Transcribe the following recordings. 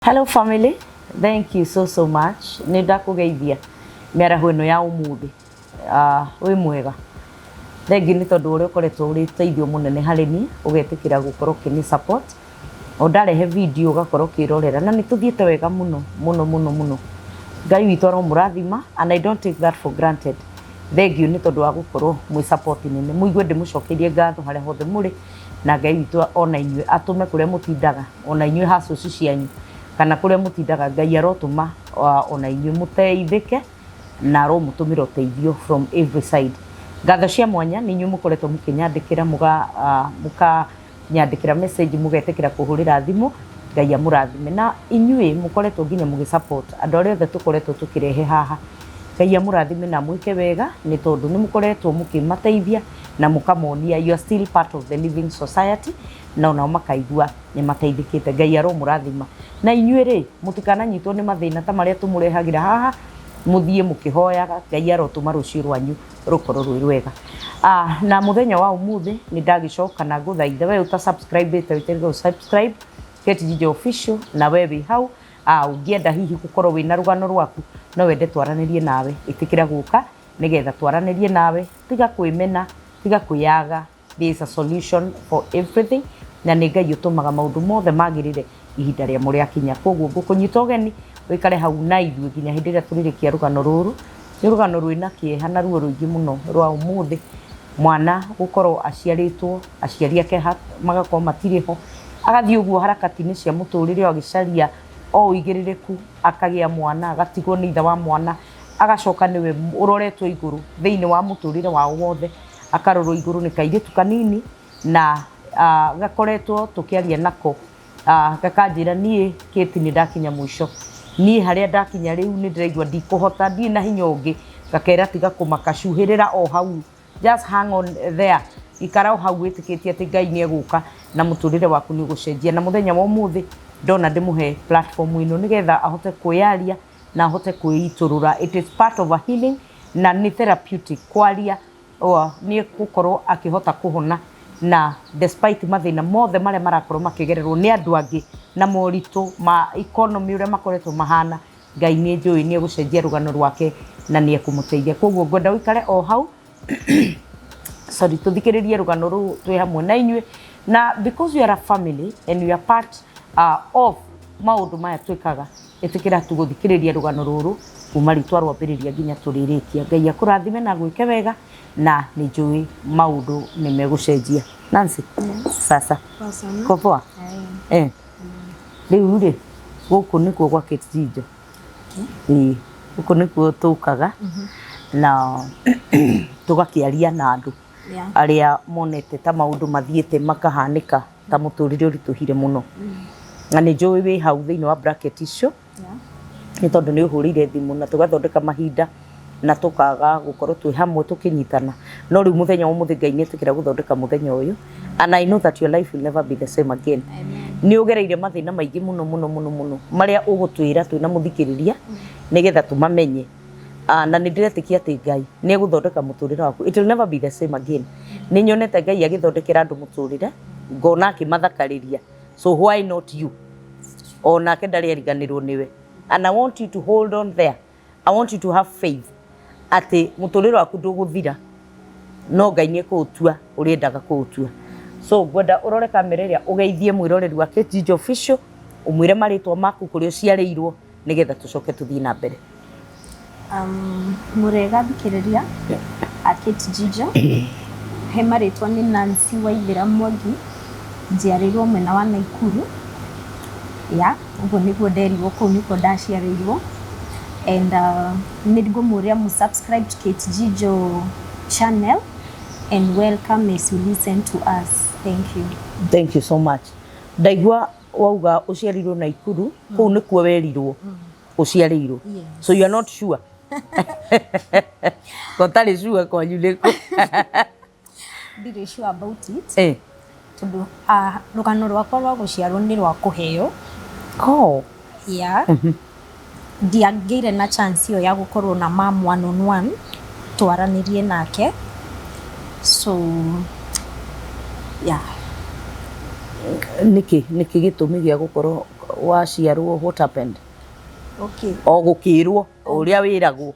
Hello family, thank you so so much. Nĩ ndakũgeithia mĩaraho ĩno ya ũmũthĩ. Wĩ mwega. Thengiũ nĩ tondũ ũrĩa ũkoretwo ũrĩ ũteithio mũnene harĩ niĩ, ũgetĩkĩra gũkorwo ũkĩnĩ support. O ndarehe video ũgakorwo ũkĩrorera na nĩ tũthiĩte wega mũno mũno mũno mũno. Ngai witũ aromũrathima and I don't take that for granted. Thengiũ nĩ tondũ wa gũkorwo mwĩ support nene. Mũigue ndĩmũcokeirie ngatho harĩa hothe mũrĩ na Ngai witũ ona inyuĩ atũme kũrĩa mũtindaga ona inyuĩ hustles cianyu kana kũrĩa mũtindaga Ngai arotũma ona inyuĩ mũteithĩke na aromũtũmĩra ũteithio from every side. Ngatho cia mwanya nĩ inyuĩ mũkoretwo mũkĩnyandĩkĩra mũkanyandĩkĩra message mũgetĩkĩra kũhũrĩra thimũ. Ngai amũrathime na inyuĩ mũkoretwo nginya mũgĩ support andũ arĩa othe tũkoretwo tũkĩrehe haha. Ngai amũrathime na amwĩke wega nĩ tondũ nĩ mũkoretwo mũkĩmateithia na mũkamonia you are still part of the living society na onao makaigua nĩ mateithĩkĩte. Ngai aromũrathima. Na inyuĩ rĩ, mũtikananyitwo nĩ mathĩna ta marĩa tũmũrehagĩra haha, mũthiĩ mũkĩhoyaga, Ngai arotũma rũciũ rwanyu rũkorwo rwĩ rwega. Na mũthenya wa ũmũthĩ nĩ ndagĩcoka na ngũthaitha we ũta subscribe ĩte wĩtĩkĩre gũ subscribe Kate Njijo Official, na we wĩ hau ũngĩenda hihi gũkorwo wĩna rũgano rwaku no wende twaranĩrie nawe, ĩtĩkĩra gũka nĩgetha twaranĩrie nawe. Tiga kwĩmena, tiga kwĩyaga, there is a solution for everything na nĩ Ngai ũtũmaga maũndũ mothe magĩrĩre ihinda rĩamo rĩakinya. Koguo ngũkũnyita ũgeni ũikare hau na ithuĩ nginya hĩndĩ ĩrĩa tũrĩrĩkia rũgano rũrũ. Nĩ rũgano rwĩna kĩeha na ruo rũingĩ mũno rwa ũmũthĩ, mwana gũkorwo aciarĩtwo aciari ake magakorwo matirĩ ho, agathiĩ ũguo harakati-inĩ cia mũtũrĩre o agĩcaria o ũigĩrĩrĩku, akagĩa mwana, agatigwo nĩ ithe wa mwana, agacoka nĩwe ũroretwo igũrũ thĩinĩ wa mũtũrĩre wao wothe, akarorwo igũrũ nĩ kairĩtu kanini na gakoretwo tũkĩaria nako gakanjĩra niĩ Kate nĩ ndakinya mũico, niĩ harĩa ndakinya rĩu nĩ ndĩraigua ndikũhota, ndirĩ na hinya ũngĩ. Gakera tiga kũmaka, cuhĩrĩra o hau, just hang on there, ikara o hau wĩtĩkĩtie atĩ Ngai nĩ egũka na mũtũrĩre waku nĩ ũgũcenjia. Na mũthenya wa ũmũthĩ ndona ndĩmũhe platform ĩno nĩgetha ahote kwĩyaria na ahote kwĩitũrũra. It is part of a healing na nĩ therapeutic kwaria, nĩ gũkorwo akĩhota kũhona na despite mathĩna mothe marĩa marakorwo makĩgererwo nĩ andũ angĩ na moritũ ma economy ũrĩa makoretwo mahana, Ngai nĩ njũĩ nĩ egũcenjia rũgano rwake na nĩ ekũmũteithia. Koguo ngwenda ũikare o hau, sorry, tũthikĩrĩrie rũgano rũu twĩ hamwe na inyuĩ, na because we are a family and we are part of maũndũ maya twĩkaga, ĩtĩkĩra tu gũthikĩrĩria rũgano rũrũ kuma rĩu twarwambĩrĩria nginya tũrĩrĩkia. Ngai akũrathime na gwĩke wega na nĩ njũĩ maũndũ nĩ megũcenjia. Nancy, sasa ko poa? Rĩu rĩ, gũkũ nĩkuo gwa Kate Njijo. Ĩĩ, gũkũ nĩkuo tũkaga na tũgakĩaria na andũ arĩa monete ta maũndũ mathiĩte makahanĩka ta mũtũrĩre ũritũhire mũno. Na nĩ njũĩ wĩ hau thĩinĩ wa bracket icio nĩ tondũ nĩ ũhũrĩire thimũ na tũgathondeka mahinda na tũkaga gũkorwo twĩ hamwe tũkĩnyitana. No rĩu mũthenya wa ũmũthĩ Ngai nĩ etĩkĩra gũthondeka mũthenya ũyũ and I know that your life will never be the same again. Nĩ ũgereire mathĩna maingĩ mũno mũno mũno mũno marĩa ũgũtwĩra twĩna mũthikĩrĩria nĩgetha tũmamenye. Na nĩ ndĩretĩkia atĩ Ngai nĩ egũthondeka mũtũrĩre waku. It will never be the same again. Nĩ nyonete Ngai agĩthondekera andũ mũtũrĩre, ngona akĩmathakarĩria. So why not you? Onake ndarĩ ariganĩrwo nĩwe. And I want you to hold on there. I want you to have faith atĩ mũtũrĩre waku ndũgũthira, no Ngai nĩ ekũũtua ũrĩa endaga kũũtua. So ngwenda ũrore kamera ĩrĩa ũgeithie mwĩroreri wa Kate Njijo Official, ũmwĩre marĩtwa maku, kũrĩa ũciarĩirwo, nĩgetha tũcoke tũthiĩ na mbere. Mũrega thikĩrĩria a Kate Njijo, he marĩtwa nĩ Nancy Waithĩra Mwangi, njiarĩirwo mwena wa Naikuru, ya ũguo nĩguo nderirwo, kũu nĩkuo ndaciarĩirwo, and nĩ ngũmũria mu subscribe to Kate Njijo channel and welcome as you listen to us. Thank you. Thank you so much. Ndaigua wauga ũciarĩirwo Naikuru, kũu nĩkuo werirwo ũciarĩirwo? Yes. So you are not sure? Kotarĩ sure kwanyu nĩkũ? Ndirĩ sure about it tondũ rũgano rwakwa rwa gũciarwo nĩ rwa kũheo. Ya, ndiangĩire na chance ĩyo ya gũkorwo na mam one on one twaranĩrie nake, so yeah. Nĩkĩ gĩtũmi gĩa gũkorwo Waciarwo, what happened? Okay. O gũkĩrwo ũrĩa wĩragwo.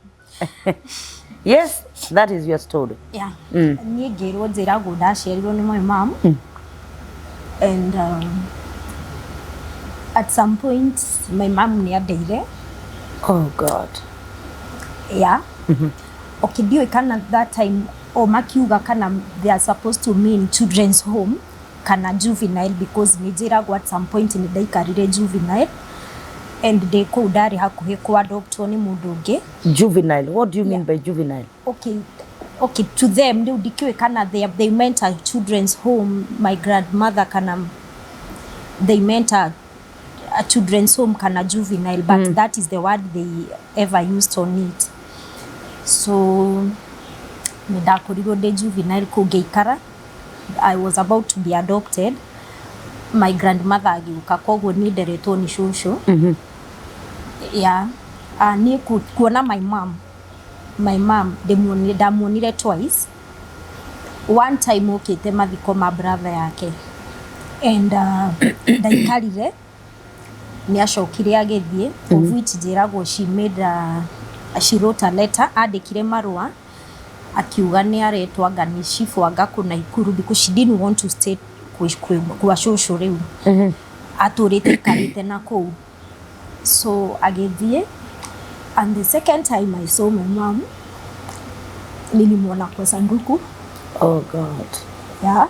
Yes, that is your story. Yeah. Niĩ ngĩrwo, njĩragwo ndaciarirwo nĩ my mom and at some point my mom nĩ andeire. Oh God. Yeah, okay, ndiũĩ kana that time o makiuga kana they are supposed to mean children's home kana juvenile, because nĩ njĩragwo at some point nĩ ndaikarire juvenile and ndĩ kũu ndarĩ hakuhĩ kũadoptwo nĩ mũndũ ũngĩ. Juvenile, what do you mean by juvenile? Okay, to them rĩu ndikĩũĩ kana they meant a children's home, my grandmother, kana they meant a children's home kana juvenile, but that is the word they ever used on it. So nĩ ndakorirwo ndĩ juvenile kũu ngĩikara. I was about to be adopted, my grandmother agĩũka, koguo niĩ nderetwo nĩ cũcũ. Yeah. Niĩ kuona my mom ndamuonire twice. One time okĩte mathiko ma brother yake and ndaikarire, nĩ acokire agĩthiĩ, of which njĩragwo she wrote a letter, andĩkire marũa akiuga nĩ aretwo anga nĩ cibũ anga kũ Naikuru, because she didn't want to stay kwa cũcũ rĩu atũrĩte aikarĩte na kũu. So agĩthiĩ, and the second time I saw my mom, nilimwona kwa sanduku. Oh God. Yeah.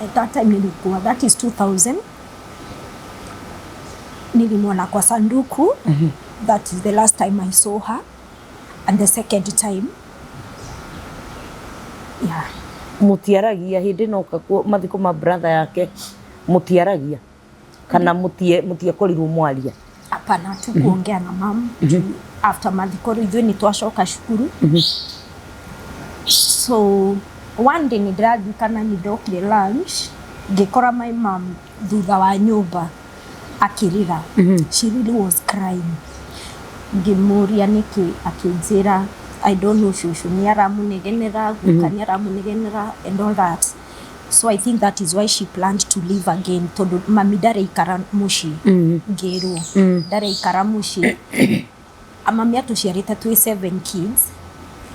At that time nilikuwa, that is 2000, nilimwona kwa sanduku. That is the last time I saw her and the second time, yeah. Mũtiaragia hĩndĩ ĩno oka mathiko ma brother yake? Mũtiaragia kana mũtiakorirwo mwaria? Hapana, tukuongea na mam juu after mathiko rĩu ithuĩ nĩ twacoka cukuru. So one day nĩ ndĩraririkana nĩ ndokire lunch, ngĩkora my mom thutha wa nyũmba akĩrĩra. She really was crying. Ngĩmũria nĩkĩ, akĩnjĩra, "I don't know, cũcũ nĩ aramũnegenera, guka nĩ aramũnegenera," and all that. So I think that is why she planned to leave again, tondũ mami ndareikara mũciĩ. Ngĩrwo ndareikara mũciĩ. Mami atũciarĩte twĩ seven kids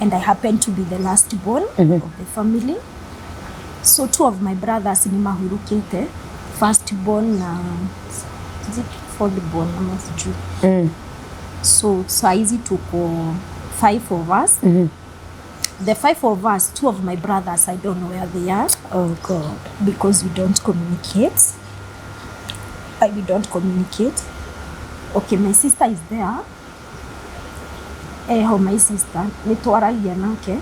and I happen to be the last born of the family. So two of my brothers nĩ mahurũkĩte, first born na, is it fourth born ama sijui. So saizi tuko five of us. The five of us, two of my brothers, I don't know where they are Oh God. Because we don't communicate. We don't communicate. Okay, my sister is there. Eho my sister, nĩ twaragia nake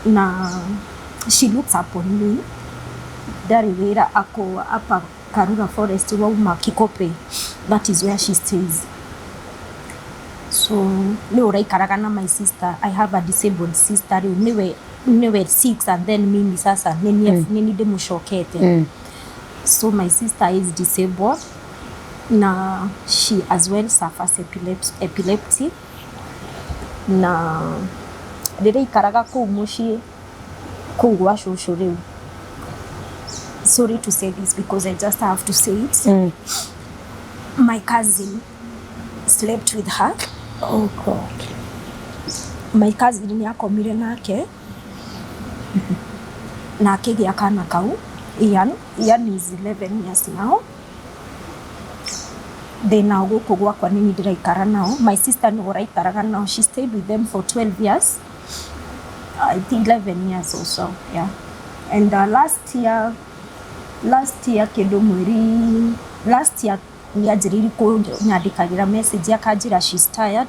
na she looks up on me. Ndarĩ wĩra, ako hapa Karura Forest, wauma Kikope, that is where she stays. So nĩ ũraikaraga na my sister. I have a disabled sister. Rĩu nĩwe six and then mimi sasa nĩ nĩ ndĩmũcokete. So my sister is disabled na she as well suffers epilepsy. Na rĩrĩa ikaraga kũu mũciĩ kũu gwa cũcũ rĩu, sorry to say this because I just have to say it, my cousin slept with her. Oh God. My cousin nĩ akomire nake na akĩgĩa kana kau, Ian. Ian is 11 years now. Ndĩ nao gũkũ gwakwa, nĩ ndĩraikara nao. My sister nĩwe ũraikaraga nao. She stayed with them for 12 years, I think 11 years or so, yeah. And last year kĩndũ mweri last year nĩ anjĩrĩirie kũnyandĩkagĩra message, akanjĩra she's tired,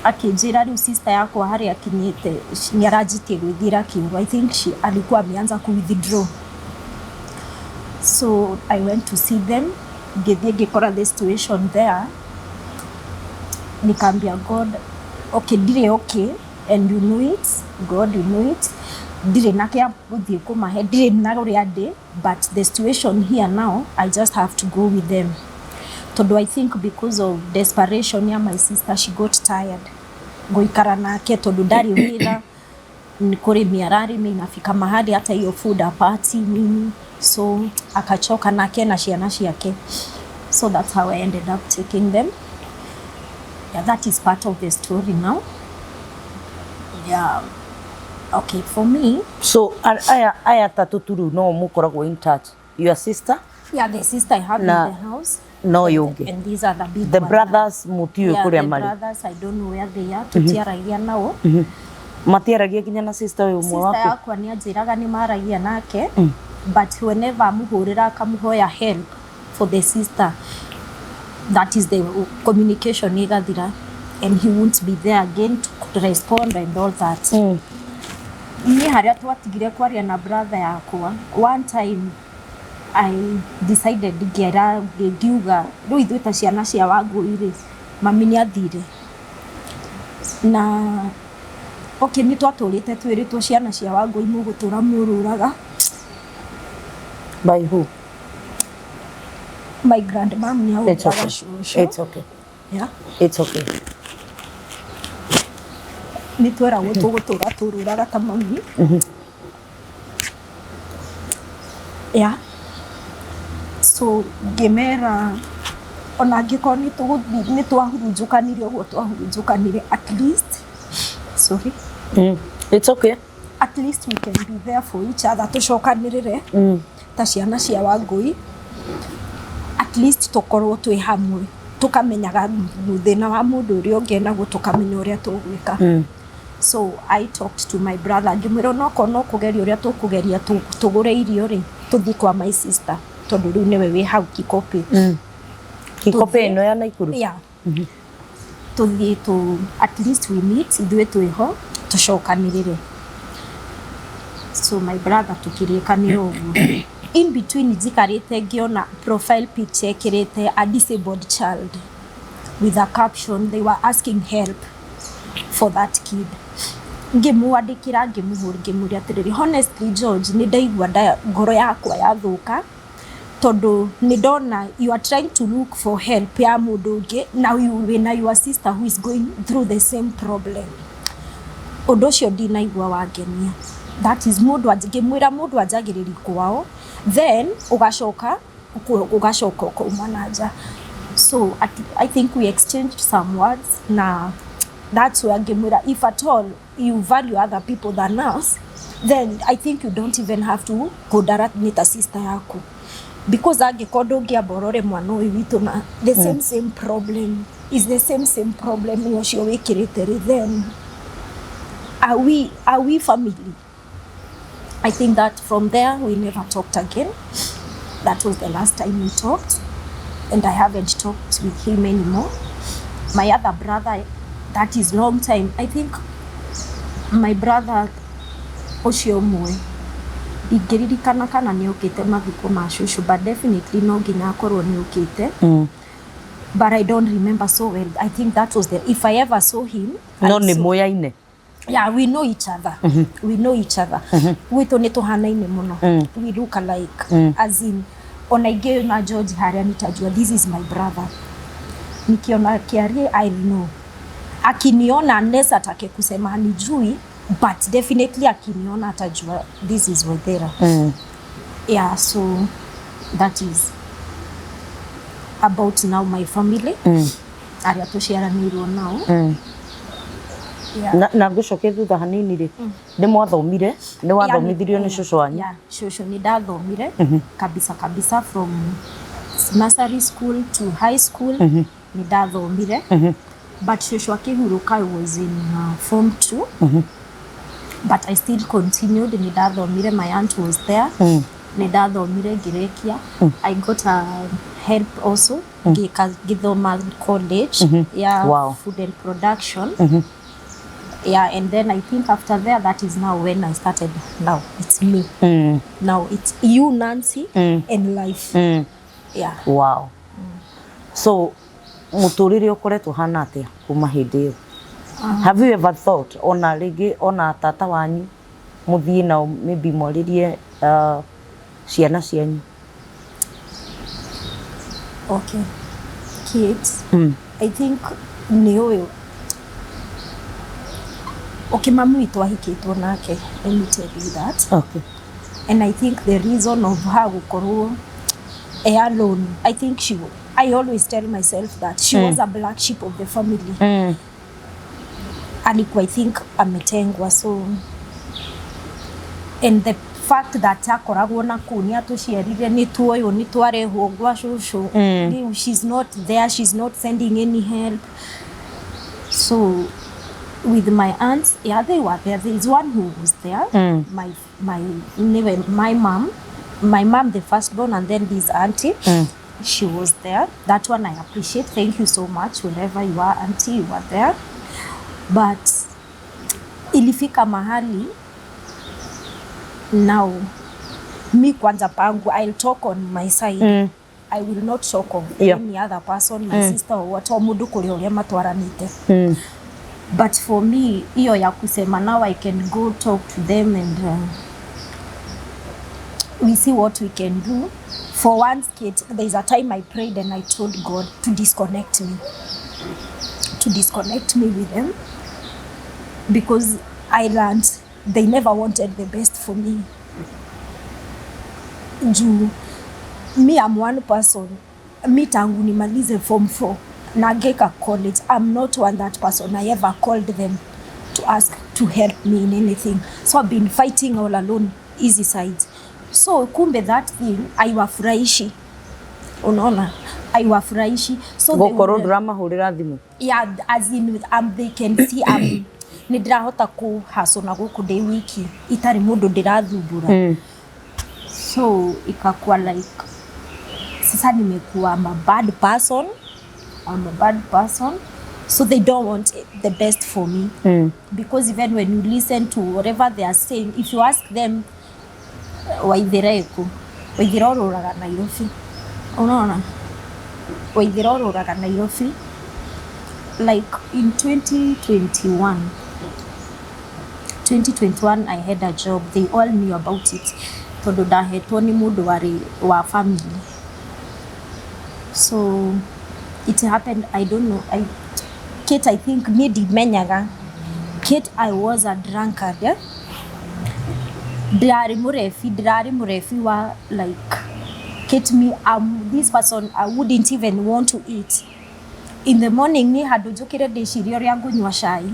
akĩnjĩra rĩu sister yakwa harĩa akinyĩte nĩ aranjitie gwĩthiĩra kĩoro. I think she alikuwa ameanza ku withdraw. So I went to see them. Ngĩthiĩ ngĩkora the situation there. Nikaambia God, "Okay, ndirĩ okay and you know it, God, you know it. Ndirĩ na kĩa gũthiĩ kũmahe, ndirĩ na ũrĩa ndĩ, but the situation here now, I just have to go with them," tondũ I think because of desperation ya my sister, she got tired gũikara nake tondũ ndarĩ wĩra. Ni kũrĩmia ararĩmia, inafika mahali hata hiyo food hapati nini, so akachoka na akena ciana ciake. So that's how I ended up taking them. Yeah, that is part of the story now. Yeah, okay, for me. So aya atatũ tu rĩu no mũkoragwo in touch, your sister? Yeah, the sister I have Na in the house. No ũyũ ũngĩ. And these are the big The one. brothers mũtiũĩ Yeah, kũrĩa the marĩ? brothers, I don't know where they are. Tutiaragia nao. Matiaragia nginya na sister ũyũ ũmwe Sister waku? Yakwa nĩ anjĩraga nĩ maragia nake, but whenever amũhũrĩra akamũhoya help for the sister, that is the communication ĩgathira and he won't be there again to respond and all that. Niĩ harĩa twatigire kwaria na brother yakwa, one time I decided, ngĩera, ngiuga rĩu ithuĩ ta ciana cia Wangũi rĩ, mami nĩ athire na okay, nĩ twatũrĩte twĩrĩtwo ciana cia Wangũi mũgũtũra mũrũraga. By who? My grandmam nĩ It's okay. ahũraga cũcũ. It's okay. Yeah. It's okay. Nĩ tweragwo tũgũtũra tũrũraga ta mami. Yeah, so ngĩmera ona angĩkorwo nĩ tũgũthiĩ nĩ twahurunjũkanire ũguo twahurunjũkanire, at least, sorry. It's okay. At least we can be there for each other, tũcokanĩrĩre ta ciana cia Wangũi, at least tũkorwo twĩ hamwe, tũkamenyaga thĩna wa mũndũ ũrĩa ũngĩ naguo, tũkamenya ũrĩa tũgwĩka. So I talked to my brother, ngĩmwĩra onokorwo no kũgeria ũrĩa tũkũgeria tũgũre irio rĩ, tũthiĩ kwa my sister, tondũ rĩu nĩwe wĩ hau Kikopi. Kikope Tũthiĩ. Ĩno ya Naikuru? Yeah, tũthiĩ tu, at least we meet, ithuĩ twĩho tũcokanĩrĩre. So my brother tũkĩrĩkanĩra ũguo. In between njikarĩte ngĩona profile picture ĩkĩrĩte a disabled child with a caption, they were asking help for that kid. Ngĩmwandĩkĩra, ngĩmũhũra, ngĩmũria atĩrĩrĩ, honestly George, nĩ ndaigua ngoro yakwa yathũka tondũ nĩ ndona you are trying to look for help ya mũndũ ũngĩ na you wĩna your sister who is going through the same problem. Ũndũ ũcio ndinaigua wangenia. That is mũndũ ngĩmwĩra mũndũ anjagĩrĩri kwao, then ũgacoka ũgacoka ũkauma na nja. So I think we exchanged some words na that's where ngĩmwĩra, if at all you value other people than us, then I think you don't even have to kũndara nĩ ta sister yaku, because angĩkorwo ndũngĩamba ũrore mwana ũyũ witũ na the same same problem is the same same problem ũcio wĩkĩrĩte rĩ, then are we family? I think that from there we never talked again. That was the last time we talked, and I haven't talked with him anymore. My other brother, that is long time. I think my brother ũcio ũmwe ndingĩririkana kana nĩ okĩte mathiko ma cũcũ, but definitely no nginya akorwo nĩ okĩte, but I don't remember so well. I think that was the, if I ever saw him, No I nĩ saw- mũyaine? Yeah, we know each other. We know each other. Gwitũ nĩ tũhanaine mũno. We look alike, as in ona ingĩ na George harĩa nitajua this is my brother. Nikiona Kiarie, I know. Akiniona, unless atake kusema hanijui, but definitely akiniona atajua this is Waithera. Yeah, so that is about now my family, arĩa tũciaranĩirwo nao. Yeah. Na ngũcoke thutha hanini rĩ, nĩ mwathomire, nĩ wathomithirio nĩ cũcũ wanyu? Yeah, cũcũ, nĩ ndathomire kabisa kabisa from nursery school to high school, nĩ ndathomire, but cũcũ akĩhurũka I was in form 2, but I still continued. Nĩ ndathomire, my aunt was there. Nĩ ndathomire ngĩrĩkia. I got a help also, ngĩka ngĩthoma college ya food and production. Yeah, and then I think after there, that is now when I started. Now it's me. Now it's you, Nancy, and life. Yeah. Wow. So mũtũrĩre ũkoretwo hana atĩa kuma hĩndĩ ĩyo? Have you ever thought ona rĩngĩ ona tata wanyu mũthiĩ nao, maybe mwarĩrie ciana cianyu? Okay, kids, I think nĩ ũyũ Okay, mami witũ ahikĩtwo nake, let me tell you that. And I think the reason of her gũkorwo e alone, I think she, I always tell myself that she was a black sheep of the family. Alikuwa, I think, ametengwa. So, and the fact that akoragwo na kũu, nĩ atũciarire, nĩ tuoywo, nĩ twarehwo gwa cũcũ. Rĩu she's not there, she's not sending any help. So with my aunts, yeah, they were there. There is one who was there. My anyway, my mom, the firstborn, and then this auntie. She was there. That one I appreciate. Thank you so much. Wherever you are, auntie, you were there. But ilifika mahali now, mi kwanza pangu, I'll talk on my side. I will not talk of any other person, my sister or what, o mũndũ kũrĩ ũrĩa matwaranĩte. But for me, hiyo ya kusema now I can go talk to them and we see what we can do. For once, Kate, there's a time I prayed and I told God to disconnect me, to disconnect me with them, because I learned they never wanted the best for me. Juu me, I'm one person, mi tangu nimalize form 4 na ngĩka college, I'm not one that person I ever called them to ask to help me in anything. So I've been fighting all alone hizi sides. So kumbe that thing aiwafurahishi, unaona, aiwafurahishi. So they Gũkorwo ndũramahũrĩra thimũ. Yeah, as in they can see nĩ ndĩrahota kũhacũ na gũkũ ndĩ wiki itarĩ mũndũ ndĩrathumbũra. So ikakuwa like sasa nimekuwa, I'm a bad person, I'm a bad person. So they don't want the best for me, because even when you listen to whatever they are saying, if you ask them, "Waithĩra ĩkũ?" "Waithĩra ũrũraga Nairobi." Unaona, "Waithĩra ũrũraga Nairobi." Like in 2021, 2021 I had a job. They all knew about it tondũ ndahetwo nĩ mũndũ warĩ wa family. So it happened, I don't know, Kate, I think niĩ ndimenyaga, Kate, I was a drunkard, eh? Ndĩrarĩ mũrebi, ndĩrarĩ mũrebi wa like, Kate, me, this person, I wouldn't even want to eat in the morning. Ni handũ njũkĩre ndĩcirie ũrĩa ngũnyua cai,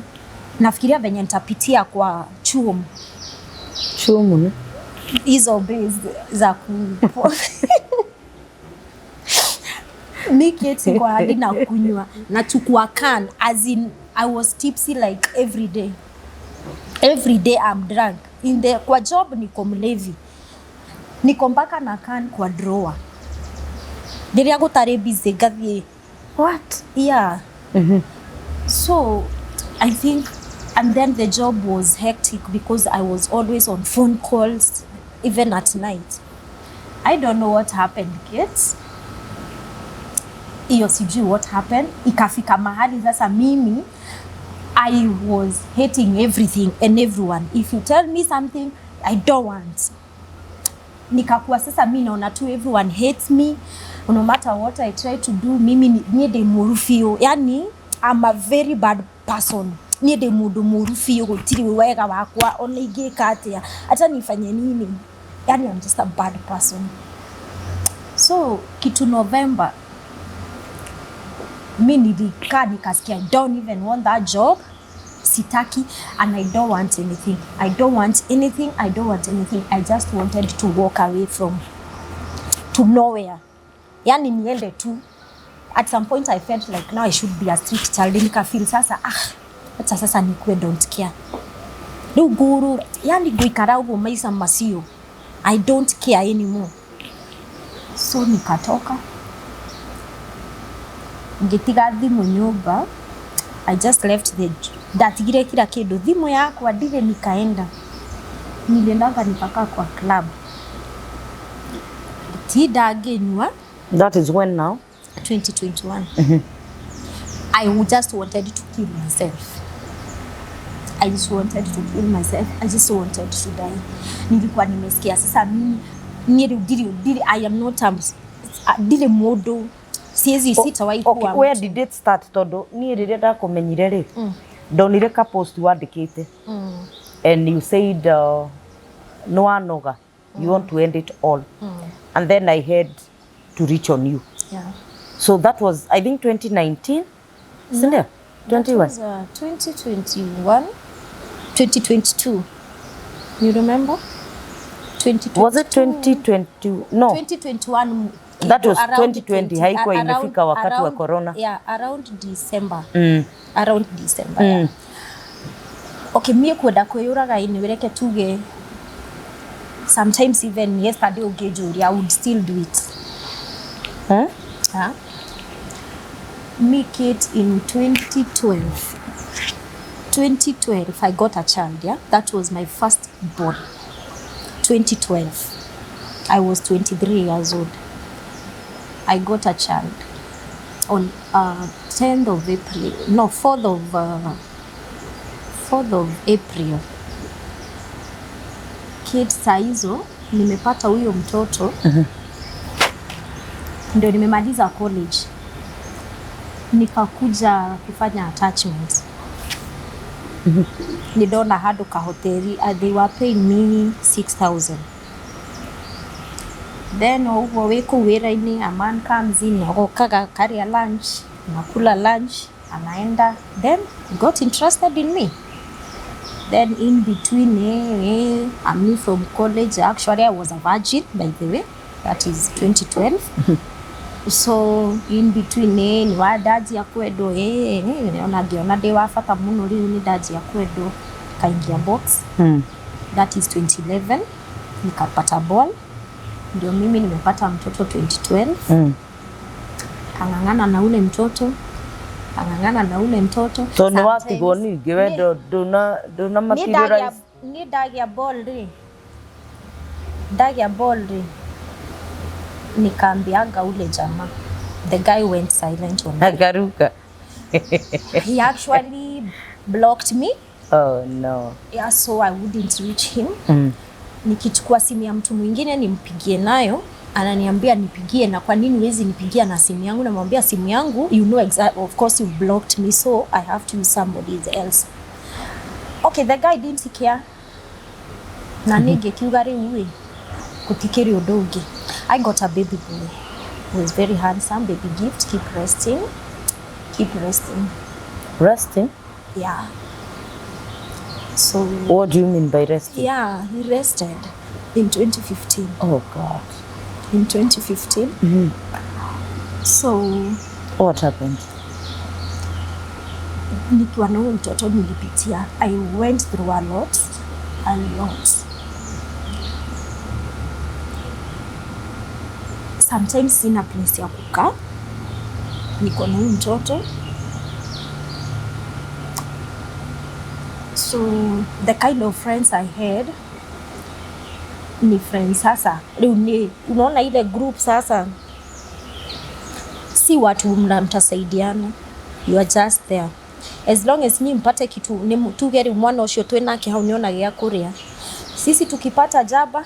nafikiria venye nitapitia kwa chuom. Chumu nĩ Hizo base za ku mi, Kate, kwa hadi na kunywa, nachukua can, as in I was tipsy like every day, every day I'm drunk in the, kwa job niko mlevi, niko mpaka na can kwa drawer rĩrĩa gũtarĩ busy ngathiĩ. What? Yeah. So I think, and then the job was hectic because I was always on phone calls, even at night. I don't know what happened, kids. Hiyo sijui what happened. Ikafika mahali sasa mimi, I was hating everything and everyone. If you tell me something, I don't want. Nikakuwa sasa mi naona tu everyone hates me, no matter what I try to do. Mimi niĩ ndĩ mũru biũ, yani I'm a very bad person. Niĩ ndĩ mũndũ mũru biũ, gũtirĩ wega wakwa ona ingĩka atĩa, hata nifanye nini, yani I'm just a bad person. So kitu November mi nilikaa nikasikia I don't even want that job, sitaki, and I don't want anything, I don't want anything, I don't want anything. I just wanted to walk away from to nowhere, yani niende tu. At some point I felt like now I should be a street child. Nikafeel sasa, ah, acha sasa nikuwe, don't care, rĩu ngũrũra, yani ngũikara ũguo maica macio, I don't care anymore. So nikatoka, ngĩtiga thimũ nyũmba. I just left the, ndatigire kila kĩndũ, thimũ yakwa ndirĩ. Nikaenda, niliendanga nikakaa kwa club, tinda ngĩnyua. That is when now? 2021. I just wanted to kill myself. I just wanted to kill myself. I just wanted to die. Nilikuwa nimesikia sasa mimi niĩ rĩu ndirĩ ndirĩ, I am not a, ndirĩ mũndũ, siwezi, sitawahi Okay, kuwa where mtu. Did it start? Tondũ niĩ rĩrĩa ndakũmenyire rĩ, Ndonire ka post wandĩkĩte and you said no wanoga, you want to end it all, and then I had to reach on you. So that was, I think, 2019, sindio? 21. Was, 2021, 2022, you remember? 2022. Was it 2020? No. 2021. That was Around 2020, haikuwa imefika wakati wa corona. Yeah, around December. Around December, yeah. Okay, mie kwenda kwĩyũraga ĩ reke tuge sometimes even yesterday ũngĩnjũria, I would still do it. Huh? Huh? Make it in 2012. 2012 I got a child, yeah? That was my first born. 2012. I was 23 years old. I got a child on 10th of April, no, 4th of April. Kid, saa hizo nimepata huyo mtoto, ndio nimemaliza college, nikakuja kufanya attachment. Nidona handũ kahoteri, they were paying me 6000. Then o ũguo wĩ kũu wĩra-inĩ, a man comes in, agokaga akarĩa lunch, nakula lunch, anaenda. Then got interested in me. Then in between, I'm new from college. Actually, I was a virgin, by the way. That is 2012. So in between, ni wa ndanjia kwendwo, ona ngĩona ndĩ wa bata mũno rĩu, nĩ ndanjia kwendwo, kaingia box. That is 2011, nikapata ball. Ndio mimi nimepata mtoto 2012. Kang'ang'ana na ule mtoto, kang'ang'ana na ule mtoto. So nĩ watigwo ningĩ we ndũna materialize. Niĩ ndagĩa ball rĩ, ndagĩa ball rĩ, nikaambiaga ule jamaa. The guy went silent on me. Akaruka. He actually blocked me. Oh no. Yeah, so I wouldn't reach him. Nikichukua simu ya mtu mwingine nimpigie nayo, ananiambia nipigie na kwa nini huwezi nipigia na simu yangu? Namwambia simu yangu, you know exact, of course you blocked me, so I have to use somebody else. Okay, the guy didn't care. Na ningĩkiuga rĩu ĩ gũtikĩrĩ ũndũ ũngĩ. I got a baby boy who is very handsome. Baby Gift, keep resting, keep resting. Resting? Yeah, so What do you mean by resting? Yeah, he rested in 2015. Oh God. In 2015. So What happened? Nikiwa na huyo mtoto nilipitia, I went through a lot, a lot. Sometimes sina place ya kukaa, niko na huyu mtoto. So the kind of friends I had ni friends sasa rĩu ni unaona ile group sasa si watu mtasaidiana, you are just there as long as nyi mpate kitu ni tuge rĩu mwana ũcio twĩnake hau nĩona gĩa kũrĩa, sisi tukipata jaba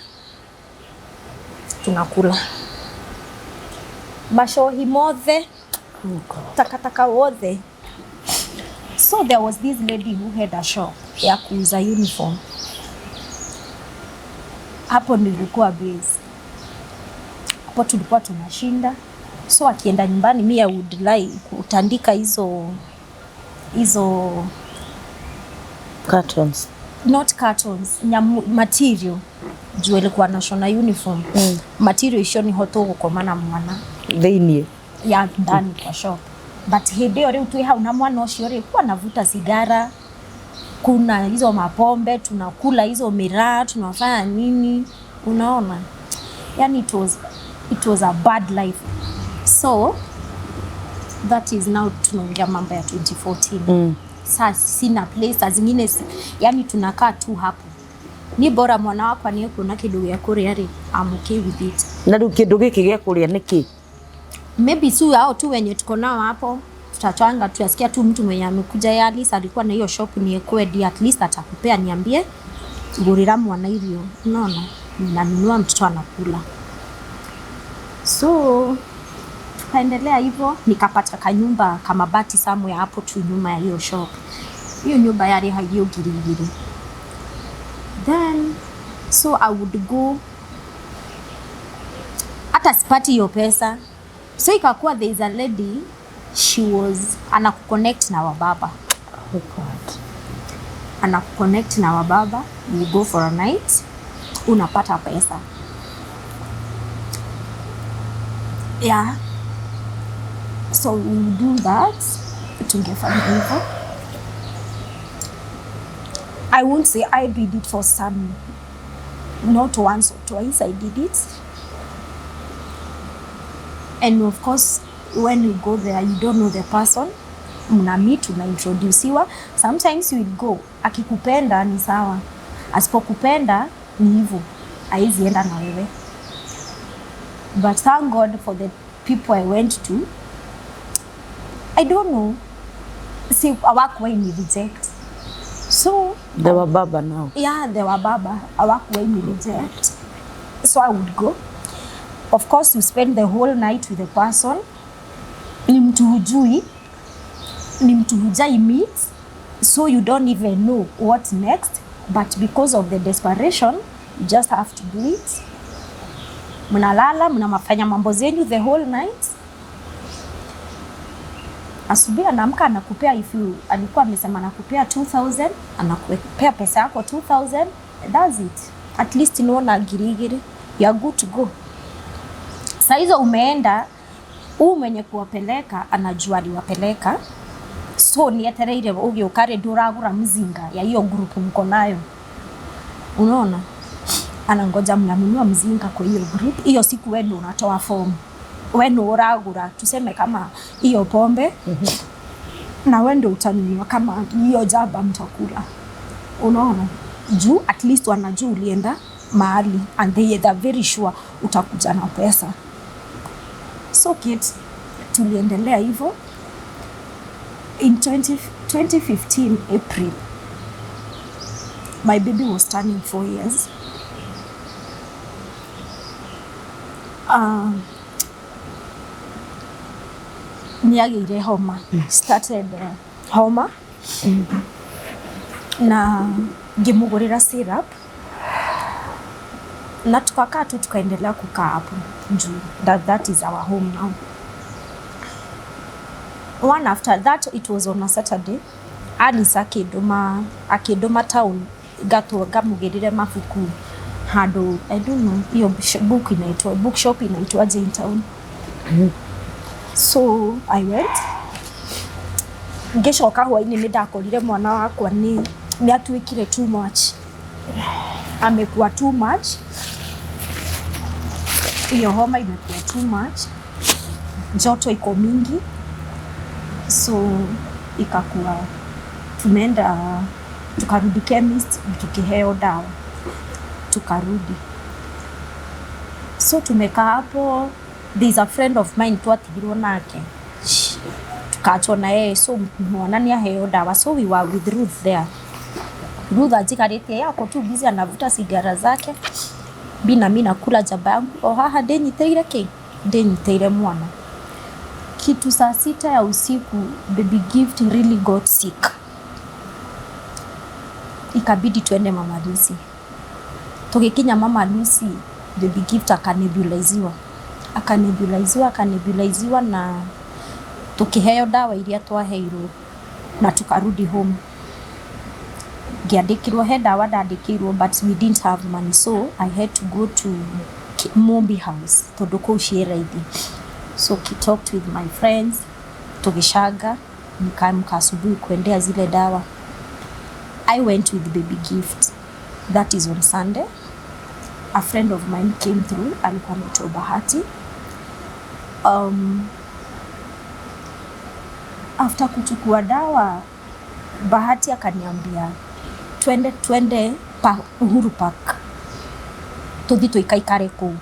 tunakula macohi mothe, Oh God. Takataka wothe. So there was this lady who had a shop ya kuuza uniform. Hapo nilikuwa base, hapo tulikuwa tunashinda. So akienda nyumbani, mi I would like kutandika hizo hizo Cartons. Not cartons, nyamu, material juu ilikuwa nashona uniform. Material icio niho tũgũkoma na mwana Thĩiniĩ. Ya ndani kwa shop. But hĩndĩ ĩyo rĩu twĩ hau na mwana ũcio rĩ, kuwa navuta sigara, kuna hizo mapombe, tunakula hizo miraa, tunafanya nini, unaona, yani it was a bad life. So that is now tunaongea mambo ya 2014. Saa sina place, saa zingine yani tunakaa tu hapo, ni bora mwana wakwa nĩ ekuona kĩndũ gĩa kũrĩa rĩ, I'm okay with it. Na rĩu kĩndũ gĩkĩ gĩa kũrĩa nĩ kĩ? Maybe tu hao tu wenye tuko nao hapo, tutachanga, tutasikia tu mtu mwenye amekuja ya at least alikuwa na hiyo shop ni ekwendi, at least atakupea, niambie gurira mwana irio, unaona, ninanunua, mtoto anakula. So tukaendelea hivyo, nikapata kanyumba kamabati somewhere hapo tu nyuma ya hiyo shop. Hiyo nyumba yarĩhagio 2,000. Then so I would go, hata sipati hiyo pesa, so ikakuwa there is a lady, she was anakuconnect na wababa. Oh God. Anakuconnect na wababa, you go for a night, unapata pesa. Yeah, so we would do that, tungefanya hivyo. I won't say I did it for some, not once or twice I did it. And of course when you go there you don't know the person, mna meet, unaintroduciwa. Sometimes you will go, akikupenda ni sawa, asipokupenda ni hivyo, haizi enda na wewe. But thank God for the people I went to. I don't know, si hawakuwahi ni reject, so They were baba now. Yeah, they were baba, hawakuwahi ni reject. So I would go. Of course you spend the whole night with the person, ni mtu hujui, ni mtu hujai meet, so you don't even know what next, but because of the desperation you just have to do it. Mnalala, mnamafanya mambo zenyu the whole night. Asubuhi anaamka anakupea, if you alikuwa amesema anakupea 2000, anakupea pesa yako 2000, that's it. At least niona 2,000, you are good to go. Saa hizo umeenda, huu mwenye kuwapeleka anajua aliwapeleka, so nietereire ũgĩũka rĩ, ndũragũra mzinga ya hiyo group mko nayo, unaona? Anangoja mnanunua mzinga kwa hiyo group. Hiyo siku wewe ndio unatoa form, wewe ndio uragura, tuseme kama hiyo pombe, na wewe ndio utanunua kama hiyo jaba mtakula, unaona? Juu at least wanajua ulienda mahali and they are very sure utakuja na pesa. So kid, tuliendelea hivyo. In 2015 April, my baby was turning 4 years. Nĩagĩire homa, started homa, na ngĩmũgũrĩra syrup na tukakaa tu, tukaendelea kukaa hapo juu that is our home now. One after that, it was on a Saturday, Alice akĩndũma town ngatwo ngamũgĩrĩre mabuku handũ, I don't know hiyo book inaitwa, bookshop inaitwa Jane Town. So I went, ngĩcoka hwainĩ nĩ ndakorire mwana wakwa nĩ atuĩkire too much, amekuwa too much, hiyo homa imekuwa too much, joto iko mingi, so ikakuwa tumeenda tukarudi chemist, tukiheo dawa, tukarudi. So tumekaa hapo, there is a friend of mine twatigirwo nake, tukachwo na yeye, so mwana nĩ aheo dawa. So we were with Ruth there. Ruth ajikarĩtie yako tu busy anavuta sigara zake, bina mi nakula jaba yangu o haha ndĩnyitĩire kĩ, ndĩnyitĩire mwana. Kitu saa 6 ya usiku, baby Gift really got sick, ikabidi tuende Mama Lucy. Tukikinya Mama Lucy, baby Gift akanebuliziwa, akanebuliziwa, akanebuliziwa, na tukiheo dawa iria twaheirwo na tukarudi home. Ngĩandĩkĩrwo, he ndawa ndandĩkĩirwo, but we didn't have money, so I had to go to Mombi House tondũ kũu ciĩ raithi. So I talked with my friends, tũgĩcanga, nikaamka asubuhi kuendea zile dawa. I went with baby Gift. That is on Sunday. A friend of mine came through, alikuwa anaitwa Bahati. After kuchukua dawa, Bahati akaniambia twende pa Uhuru Park, tuthi tuikaikare kũu.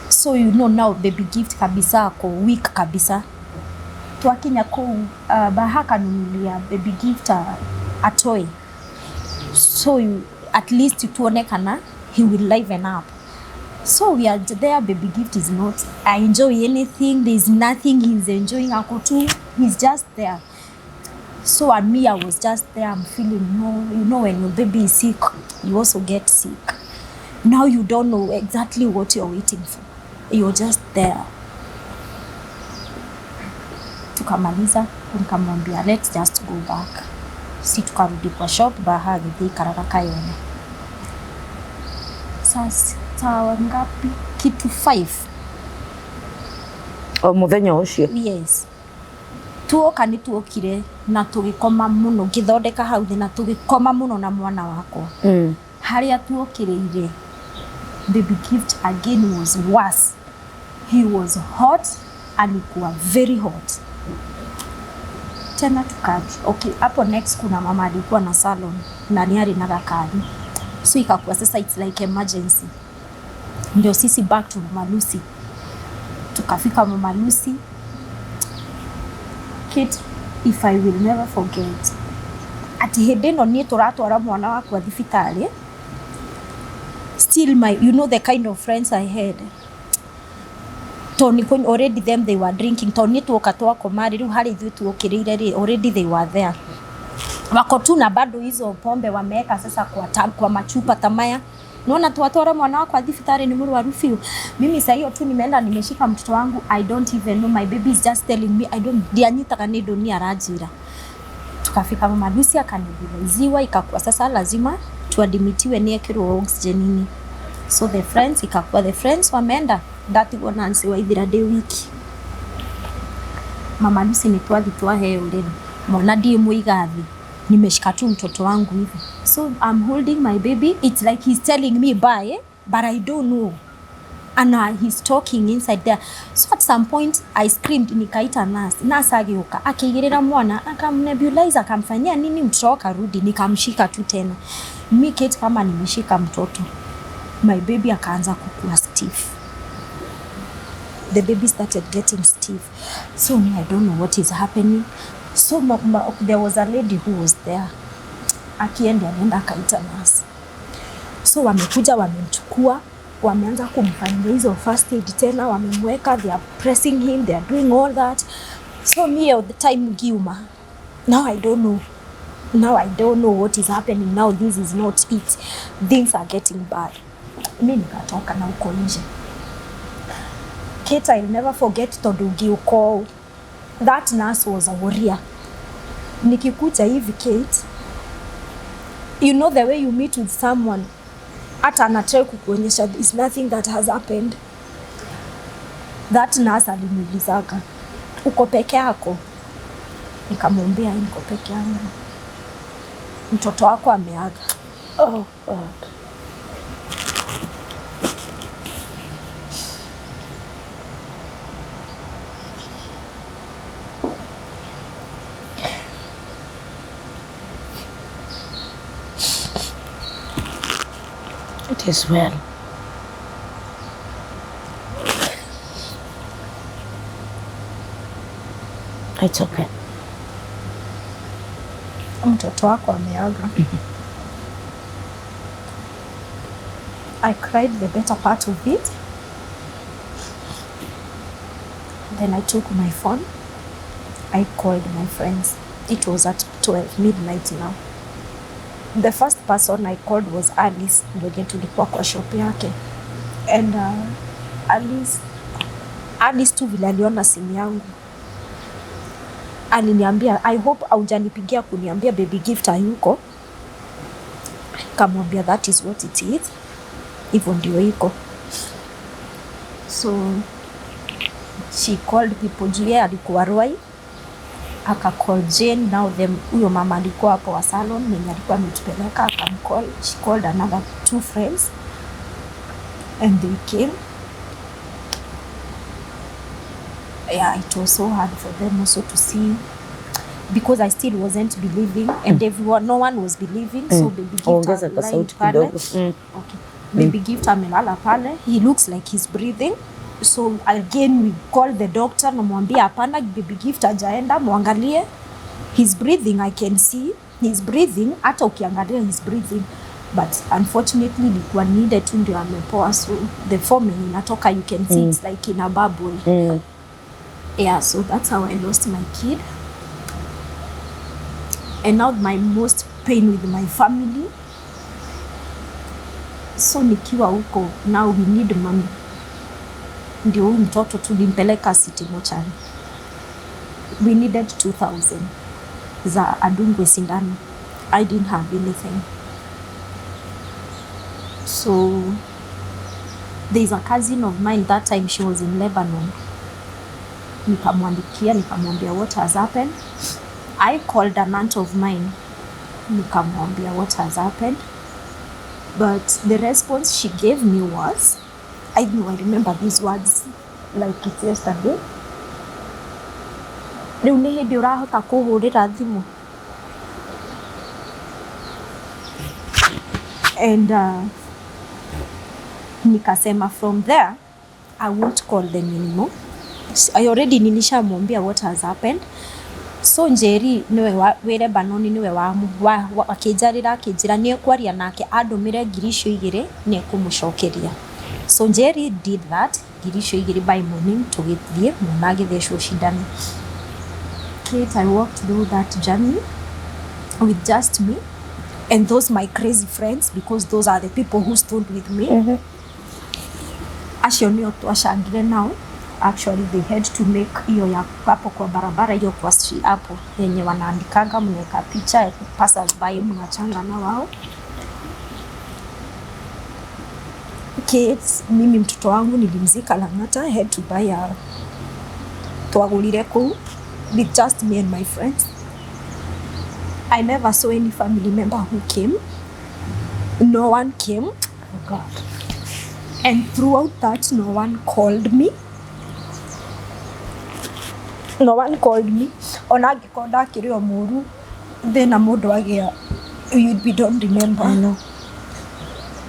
So you know now baby Gift kabisa ako weak kabisa. Twakinya kũu, Baha akanunulia baby Gift a toy, so you, at least tuone kana he will liven up. So we are there, baby Gift is not I enjoy anything, there is nothing he's enjoying, ako tu, he's just there. So and me, I was just there, I'm feeling no, you know when your baby is sick, you also get sick. Now you don't know exactly what you're waiting for. You're just there. Tukamaliza, nikamwambia let's just go back. Si tukarudi kwa shop baha agĩthiĩ ikaraga Kayole. Saa ngapi? Kitu 5. O muthenya ũcio? Yes. Tuoka nĩ tuokire na tũgĩkoma mũno, ngĩthondeka hau thĩ na tũgĩkoma mũno na mwana wakwa. Harĩa tuokĩrĩire, baby Gift again was worse. He was hot, alikuwa very hot. Tena tuka okay, hapo next kuna mama alikuwa na salon na ni arĩ na gakari. So ikakuwa sasa it's like emergency. Ndio sisi back to Mama Lucy. Tukafika Mama Lucy. Kate, if I will never forget. Ati hĩndĩ ĩno niĩ tũratwara mwana wakwa thibitarĩ, still my, you know the kind of friends I had, tondũ already them they were drinking, tondũ niĩ tuoka twakoma rĩ, rĩu harĩ ithuĩ tuokĩrĩire rĩ, already they were there, wako tu na bado hizo pombe wameweka sasa kwa machupa tamaya. Naona twatwara mwana wakwa thibitarĩ nĩ mũrwaru biũ. Mimi saa hiyo tu nimeenda nimeshika mtoto wangu. I don't even know, my baby is just telling me, I don't, ndianyitaga nĩ ndũni aranjĩra. Tukafika Mama Lucy akanebuliziwa, ikakuwa sasa lazima tuadmitiwe niekirwo oxygen. So the friends, ikakuwa the friends wameenda, ndatigwo Nancy Waithira ndĩ wiki. Mama Lucy nĩ twathi twaheo rĩ, mwana ndiĩ mũiga thĩ, nimeshika tu mtoto wangu hivi, so I'm holding my baby, it's like he's telling me bye, but I don't know, and he's talking inside there. So at some point I screamed, nikaita nurse. Nurse agĩũka akĩigĩrĩra mwana, akamnebulize, akamfanyia nini, mtoto akarudi, nikamshika tu tena. Mi Kate, kama nimeshika mtoto, my baby akaanza kukua stiff. The baby started getting stiff. So me, I don't know what is happening. So there was a lady who was there, akienda alienda akaita nurse. So wamekuja wamemchukua, wameanza kumfanyia hizo first aid tena, wamemweka, they are pressing him, they are doing all that. So me all the time ngiuma, now I don't know, now I don't know what is happening. Now this is not it, things are getting bad. Mi nikatoka na uko nje. Kate, I'll never forget, tondu ngiũka ũũ, that nurse was a warrior. Nikikuja hivi Kate, you know the way you meet with someone, hata anatry kukuonyesha there is nothing that has happened. That nurse aliniulizaga, uko peke yako? Nikamwambia niko peke yangu. Mtoto wako ameaga. Oh God. It is well. It's okay. Mtoto wako ameaga. I cried the better part of it. Then I took my phone. I called my friends. It was at 12 midnight now. The first person I called was Alice, mwenye tulikuwa kwa shop yake. And Alice tu vile aliona simu yangu, aliniambia, I hope haujanipigia kuniambia baby Gift hayuko. Kamwambia that is what it is. Hivyo ndio iko. So she called people, juu yeye alikuwa Ruai, aka call Jane. Now them, huyo mama alikuwa hapo wa salon mwenye alikuwa ametupeleka, akamcall. She called another two friends and they came. Yeah, it was so hard for them also to see, because I still wasn't believing, and everyone, no one was believing. So baby Gift Ongeza lying kasauti pale. kidogo. Okay. Baby Gift amelala pale, he looks like he's breathing. So again we call the doctor, namwambia hapana, baby Gift hajaenda, mwangalie, he's breathing, I can see he's breathing, hata ukiangalia he's breathing. But unfortunately ilikuwa needed tu ndio amepoa, so the form yenye inatoka you can see it's like in a bubble. Yeah, so that's how I lost my kid. And now my most pain with my family. So nikiwa huko, now we need money. Ndio huyu mtoto tulimpeleka City Mochari. We needed 2000 za adungwe sindano. I didn't have anything. So there's a cousin of mine, that time she was in Lebanon. Nikamwandikia, nikamwambia what has happened. I called an aunt of mine, nikamwambia what has happened. But the response she gave me was, I know I remember these words like it's yesterday. Rĩu nĩ hĩndĩ ũrahota kũhũrĩra thimũ. And nikasema from there I won't call them anymore. I already nilishamwambia what has happened. So Njeri niwe wĩ Lebanon niwe akĩnjarĩra akĩnjĩra nĩ ekwaria nake andũmĩre 2,000 nĩ ekũmũcokeria. So Njeri did that, 2,000 by morning tũgĩthiĩ mwana agĩthecwo cindano. Kate, I walked through that journey with just me and those my crazy friends, because those are the people who stood with me. Acio nĩo twacangire nao. Actually they had to make hiyo ya hapo kwa barabara, hiyo kwa street hapo yenye wanaandikanga, mnaweka picha passers by, mnachanga na wao. Kids, mimi mtoto wangu nilimzika Lang'ata. I had to buy a twagũrire kũu with just me and my friends. I never saw any family member who came. No one came. Oh God. And throughout that, no one called me. No one called me. Ona angĩkorwo ndakĩrĩ o mũru, thĩna mũndũ agĩa, you we don't remember. I know.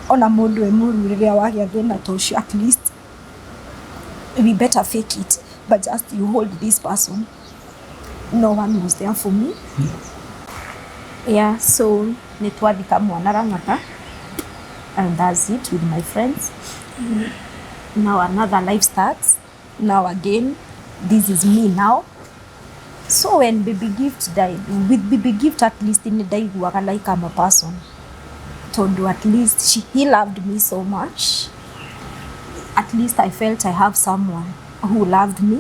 Ona mũndũ e mũru rĩrĩa wagĩa thĩna ta ũcio, at least we better fake it, but just you hold this person. No one was there for me. Yeah, so nĩ twathika mwana Lang'ata, and that's it with my friends. Now another life starts. Now again, this is me now. So when Baby Gift died, with Baby Gift at least nĩ ndaiguaga like I'm a person. Tondu at least he loved me so much. At least I felt I have someone who loved me.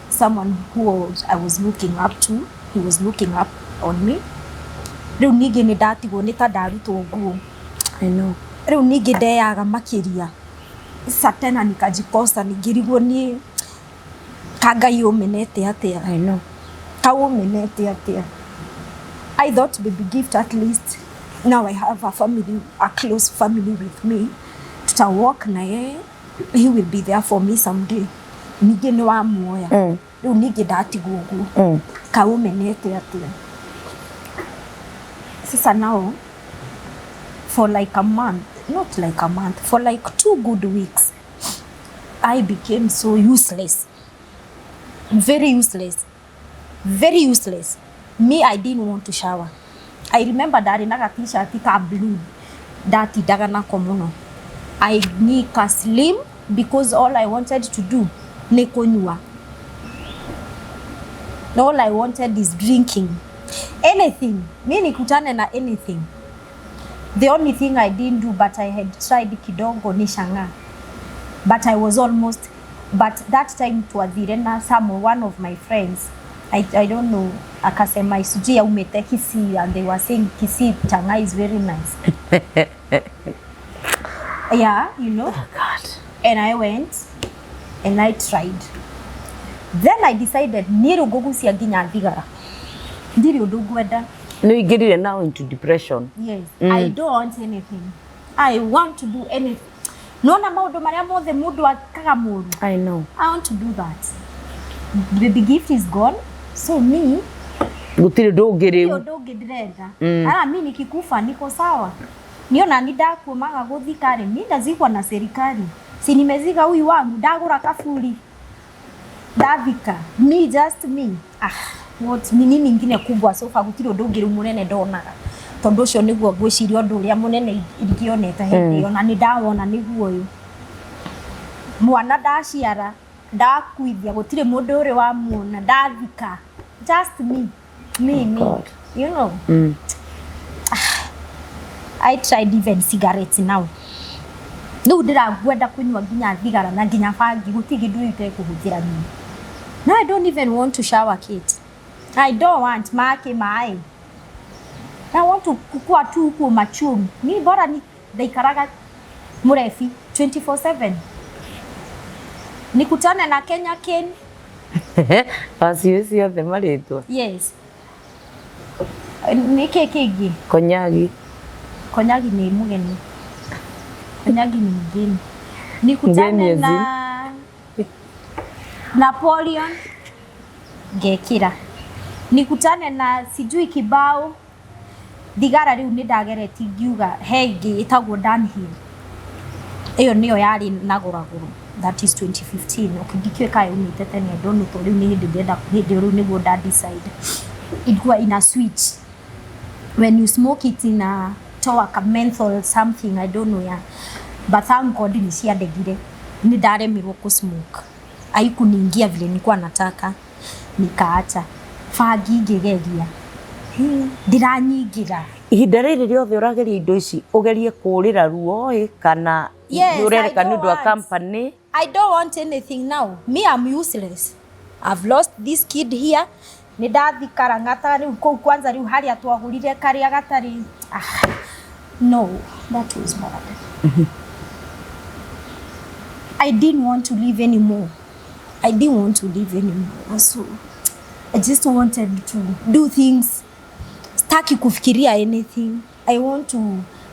Someone who I was looking up to. He was looking up on me. Rĩu ningĩ nĩ ndatigwo nĩ ta ndarutwo nguo. I know. Rĩu ningĩ ndeyaga makĩria. Sasa tena nikajikosa ningĩrigwo niĩ ka Ngai ũmenete atĩa. I know. Ka ũmenete atĩa. I thought Baby Gift at least now I have a family, a close family with me. Tuta walk na yeye, he will be there for me someday. Ningĩ nĩ wamuoya. Rĩu ningĩ ndatigwo ũguo. Ka ũmenete atĩa. Sasa now for like a month, not like a month, for like 2 good weeks, I became so useless. Very useless. Very useless. Me, I didn't want to shower. I remember ndarĩ na ga t-shirt ka blue ndatindaga nako mũno. I nika slim because all I wanted to do nĩ kũnyua. All I wanted is drinking. Anything. Mi nikutane na anything. The only thing I didn't do but I had tried kidogo ni shanga. But I was almost, but that time twathire na some one of my friends. I don't know, akasema sijui aumete Kisii, and they were saying Kisii changa is very nice. Yeah, you know. Oh God. And I went and I tried. Then I decided nĩ ngũgucia nginya thigara. Ndirĩ ũndũ ngwenda. Nĩ ũingĩrire now into depression. Yes. I don't want anything. I want to do anything. Nona maũndũ marĩa mothe mũndũ akaga mũru. I know. I want to do that. Baby Gift is gone. So me, Gũtirĩ ũndũ ũngĩ hiyo rĩu. ũndũ ũngĩ ndĩrenda. Ara mi nikikufa niko sawa. Niona ni ndakumaga gũthika rĩ, mi ndazikwa na serikali. Si nimezika huyu wangu, ndagũra kaburi. Ndathika. Me just me. Ah, what ni nini ingine kubwa so far gũtirĩ ũndũ ũngĩ rĩu mũnene ndonaga. Tondũ ũcio nĩguo ngwĩciria ũndũ ũrĩa mũnene ingĩonete hĩndĩ ĩyo, na nĩ ndawona nĩguo ũyũ. Mwana ndaciara, ndakuithia, gũtirĩ mũndũ ũrĩ wamuona, ndathika. Just me. Me, me. God. You know. Mm. I tried even cigarettes now. Rĩu ndĩragwenda kũnyua nginya thigara na nginya bangi, gũtirĩ kĩndũ itekũhũthĩra niĩ. No, I don't even want to shower, Kate. I don't want make maĩ. I want to kukua tu huku machum. Mi bora ni ndaikaraga mũrebi 24/7. Nikutane na Kenya Ken. Waciũ ciothe marĩtwa. Yes. Nĩ kĩ kĩngĩ? Konyagi. Konyagi nĩ mũgeni. Konyagi ni mgeni. Nikutane Mgeni. Na Napoleon ngekĩra. Nikutane na sijui kibao thigara. Rĩu nĩ ndageretie ngiuga he ĩngĩ ĩtagwo Dunhill, ĩyo nĩyo yarĩ nagũragũrwo. That is 2015. Okay, ndikĩũĩ kana yumĩte tene, I don't know, tondũ rĩu nĩ hĩndĩ ndĩrenda, hĩndĩ ĩyo rĩu nĩguo nda decide. Ilikuwa ina switch when you smoke it, inatoa ka menthol something, I don't know, yeah. But thank God nĩ ciandegire, nĩ ndaremirwo ku smoke, haikuniingia vile nilikuwa nataka, nikaacha. Bangi ngĩgeria, ndiranyingĩra. Ihinda rĩrĩ rĩothe ũrageria indo ici, ũgerie kũũrĩra ruo ĩ kana Yes, nĩ ũrereka I nĩ don't ũndũ wa want. company? I don't want anything now. Me, I'm useless. I've lost this kid here. Nĩ ndathikara ng'ata rĩu kũu kwanza rĩu harĩa twagũrire karĩa gatarĩ. Ah, no, that was bad. I didn't want to live anymore. I didn't want to live anymore. So I just wanted to do things. Staki kufikiria anything. I want to,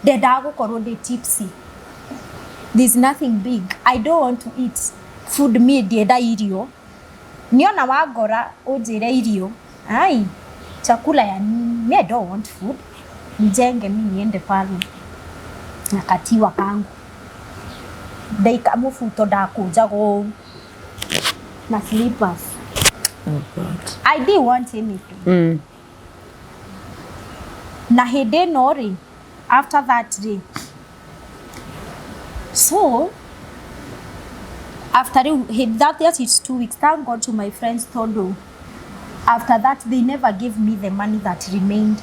ndendaga gũkorwo ndĩ tipsy. There's nothing big. I don't want to eat food. Me ndienda irio. Niona wangora unjire irio. Ai, chakula ya nini? Me, I don't want food. Nijenge mi niende pale na katiwa kangu. Ndaika mubuto ndakũnjagwo ũũ na slippers. Oh God. I didn't want anything. Na hĩndĩ ĩno rĩ, after that rĩ, so after rĩu that is 2 weeks. Thank God to my friends, tondũ after that they never gave me the money that remained.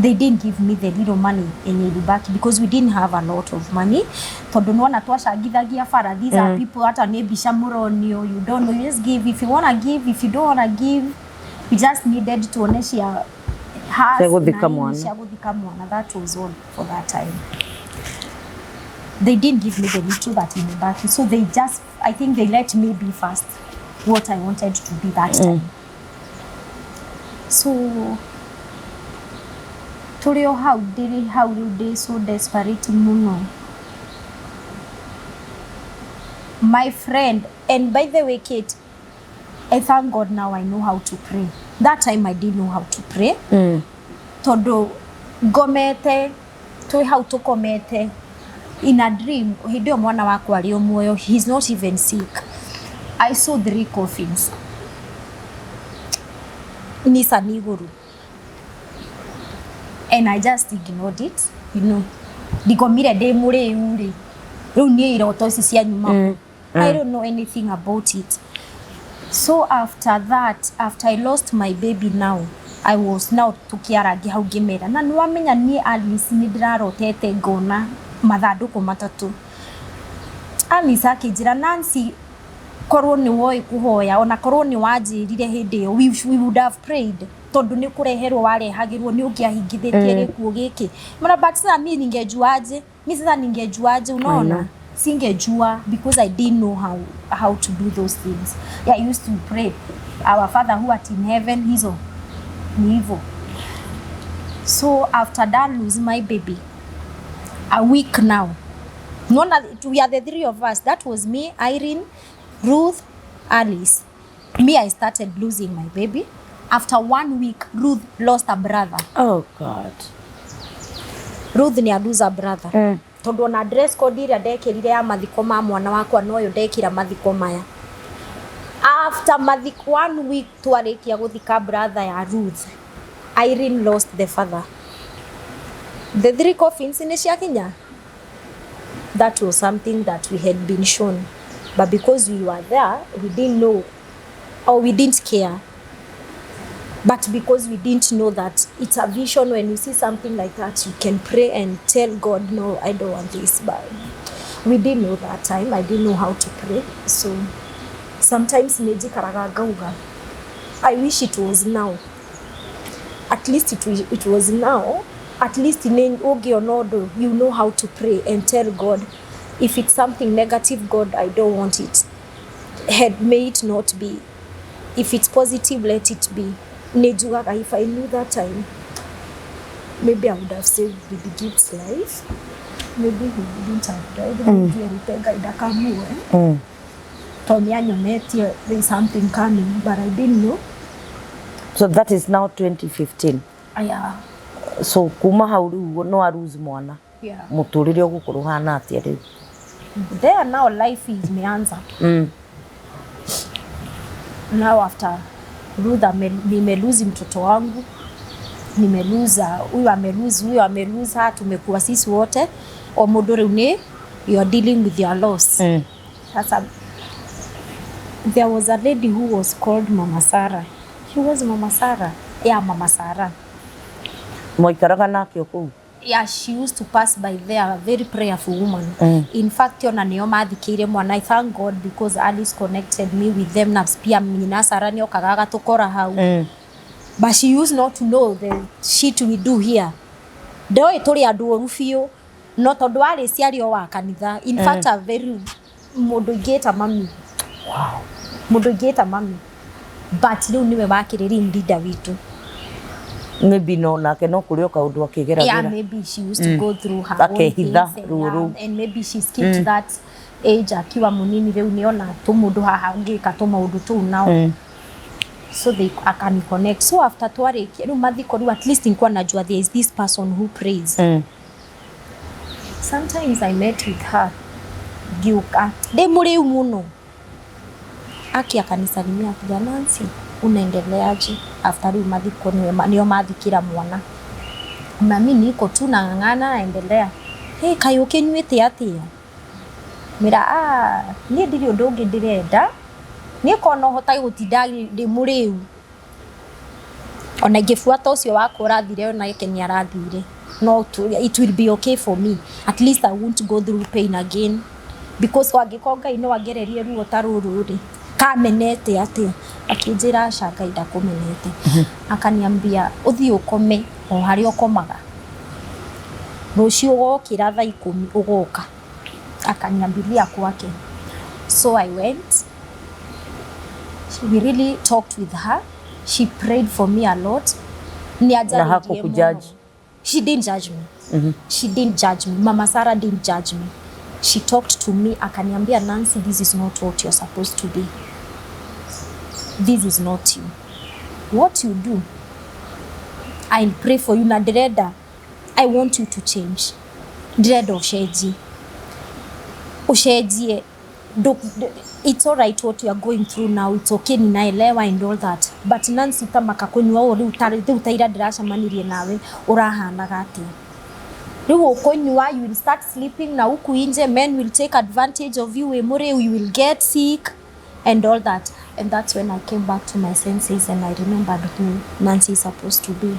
They didn't give me the little money enye ilibaki because we didn't have a lot of money, tondũ nĩwona twacangithagia bara. These are people hata nĩ mbica mũronio, you don't know, you just give if you wanna give, if you don't wanna give. We just needed tuone cia Cia gũthika na nini. Mwana. Cia gũthika mwana. That was all for that time. They didn't give me the little that imebaki, so they just, I think they let me be first what I wanted to be that time. So tũrĩ o hau, ndĩrĩ hau rĩu, ndĩ so desperate mũno, my friend. And by the way, Kate, I thank God now I know how to pray. That time I didn't know how to pray. Tondũ ngomete, twĩ hau tũkomete, in a dream, hĩndĩ ĩyo mwana wakwa arĩ o muoyo, he's not even sick, I saw three coffins Nissan igũrũ and I just ignored it. Ndikomire ndĩ mũrĩu rĩ, rĩu niĩ iroto ici cia nyuma, I don't know anything about it. So after that, after I lost my baby now, I was now tukiarangi hau ngĩmera na nĩwamenya niĩ Alice nĩ ndĩrarotete ngona mathandũkũ matatũ. Alice akĩnjĩra, "Nancy, korwo nĩ woĩ kũhoya, ona korwo nĩ wanjĩrire hĩndĩ ĩyo, we would have prayed, tondũ nĩ kũreherwo warehagĩrwo, nĩ ũngĩahingithĩtie gĩkuũ gĩkĩ." Mara, but sasa mi ningejuaje? Mi sasa ningejuaje? Unaona, singejua because I didn't know how to do those things. Yeah, I used to pray "Our Father who art in heaven", hizo ni hivyo. So after that, lose my baby, a week now. Unaona, we are the three of us. That was me, Irene, Ruth, Alice. Me, I started losing my baby. After one week, Ruth lost a brother. Oh God. Ruth nĩ lose a brother. Tondũ ona dress code ĩrĩa ndekĩrire ya mathiko ma mwana wakwa noyo ndekĩra mathiko maya. After mathiko, one week twarĩkia gũthika brother ya Ruth, Irene lost the father. The three coffins nĩ ciakinya. That was something that we had been shown, but because we were there, we didn't know or we didn't care. But because we didn't know that it's a vision, when you see something like that, you can pray and tell God, no, I don't want this. But we didn't know that time. I didn't know how to pray. So sometimes nĩ njikaraga ngauga, I wish it was now. At least it was now. At least nĩ ũngĩona ũndũ, you know how to pray and tell God, if it's something negative, God, I don't want it. Had, may it not be. If it's positive, let it be. Nĩ njugaga, if I knew that time, maybe I would have saved Baby Gift's life. Maybe he wouldn't have died. Maybe erite Ngai ndakamue. Tondũ nĩ anyonetie there is something coming, but I didn't know. So that is now 2015. Yeah. So kuma hau rĩu no aruzi mwana. Mũtũrĩre ũgũkorwo ũhana atĩa rĩu? There now life imeanza. Now after Ruth nimeluzi mtoto wangu, nimeluza huyu, ameluzi huyu, ameluza, tumekuwa sisi wote o mũndũ rĩu nĩ you are dealing with your loss. Sasa there was a lady who was called Mama Sarah. She was Mama Sarah. Yeah, Mama Sarah. Mwaikaraga nake o kũu? Yeah, she used to pass by there, a very prayerful woman. In fact, ona nĩo mathikĩire mwana. I thank God because Alice connected me with them, na pia nyina Sarah nĩokaga agatũkora hau. But she used not to know the shit we do here. Ndoĩ tũrĩ andũ oru biũ, no tondũ warĩ ciarĩ o wa kanitha. In fact, a very mũndũ ingĩta mami. Mũndũ ingĩta mami. But rĩu nĩwe wakĩrĩ ring leader witũ. Maybe no nake no kũrĩ o kaũndũ akĩgeragĩra. Yeah, maybe she used to go through her own Akehitha things and, ruo rũu. Yeah, and maybe she skipped that age akiwa munini, rĩu nĩona tũmũndũ haha ũngĩka tũmaũndũ tũu nao. So they akani connect. So after twarĩkia rĩu mathiko, rĩu at least nilikuwa najua there is this person who prays. Sometimes I met with her, ngiũka ndĩ mũrĩu mũno, aki akanisalimia, akija, "Nancy, unaendeleaje?" After rĩu mathiko nĩo mathikĩra mwana, mami, niko tu nang'ang'ana, naendelea. Hey, kaĩ ũkĩnyuĩte atĩa? Mĩra, ah, niĩ ndirĩ ũndũ ũngĩ ndĩrenda, niĩ korwo no hotage gũtinda ndĩ mũrĩu, ona ingĩbuata ũcio wakwa ũrathire, onake nĩ arathire, no it will be okay for me. At least I won't go through pain again, because angĩkorwo Ngai no angererie ruo ta rũrũ rĩ, kamenete atĩa? Akĩnjĩra, aca, Ngai ndakũmenete. Akaniambia, ũthiĩ ũkome o harĩa ũkomaga, rũciũ ũgokĩra thaa 10 ũgoka. Akaniambilia kwake. So I went. We really talked with her. She prayed for me a lot. Nĩ Na hakũkujudge? mũno. She didn't judge me. She didn't judge me. Mama Sarah didn't judge me. She talked to me, akaniambia, "Nancy, this is not what you're supposed to be. This is not you. What you do, I'll pray for you, na ndĩrenda, I want you to change. Ndĩrenda ũcenjie, ũcenjie. It's all right what you are going through now, it's okay, ninaelewa and all that, but Nancy, tamaka kũnyua ũũ rĩu rĩu ta ira ndĩracemanirie nawe ũrahanaga atĩa? Rĩu ũkũnyua, you will start sleeping na huku nje, men will take advantage of you, wĩ mũrĩu, you will get sick and all that." And that's when I came back to my senses and I remembered who Nancy is supposed to be,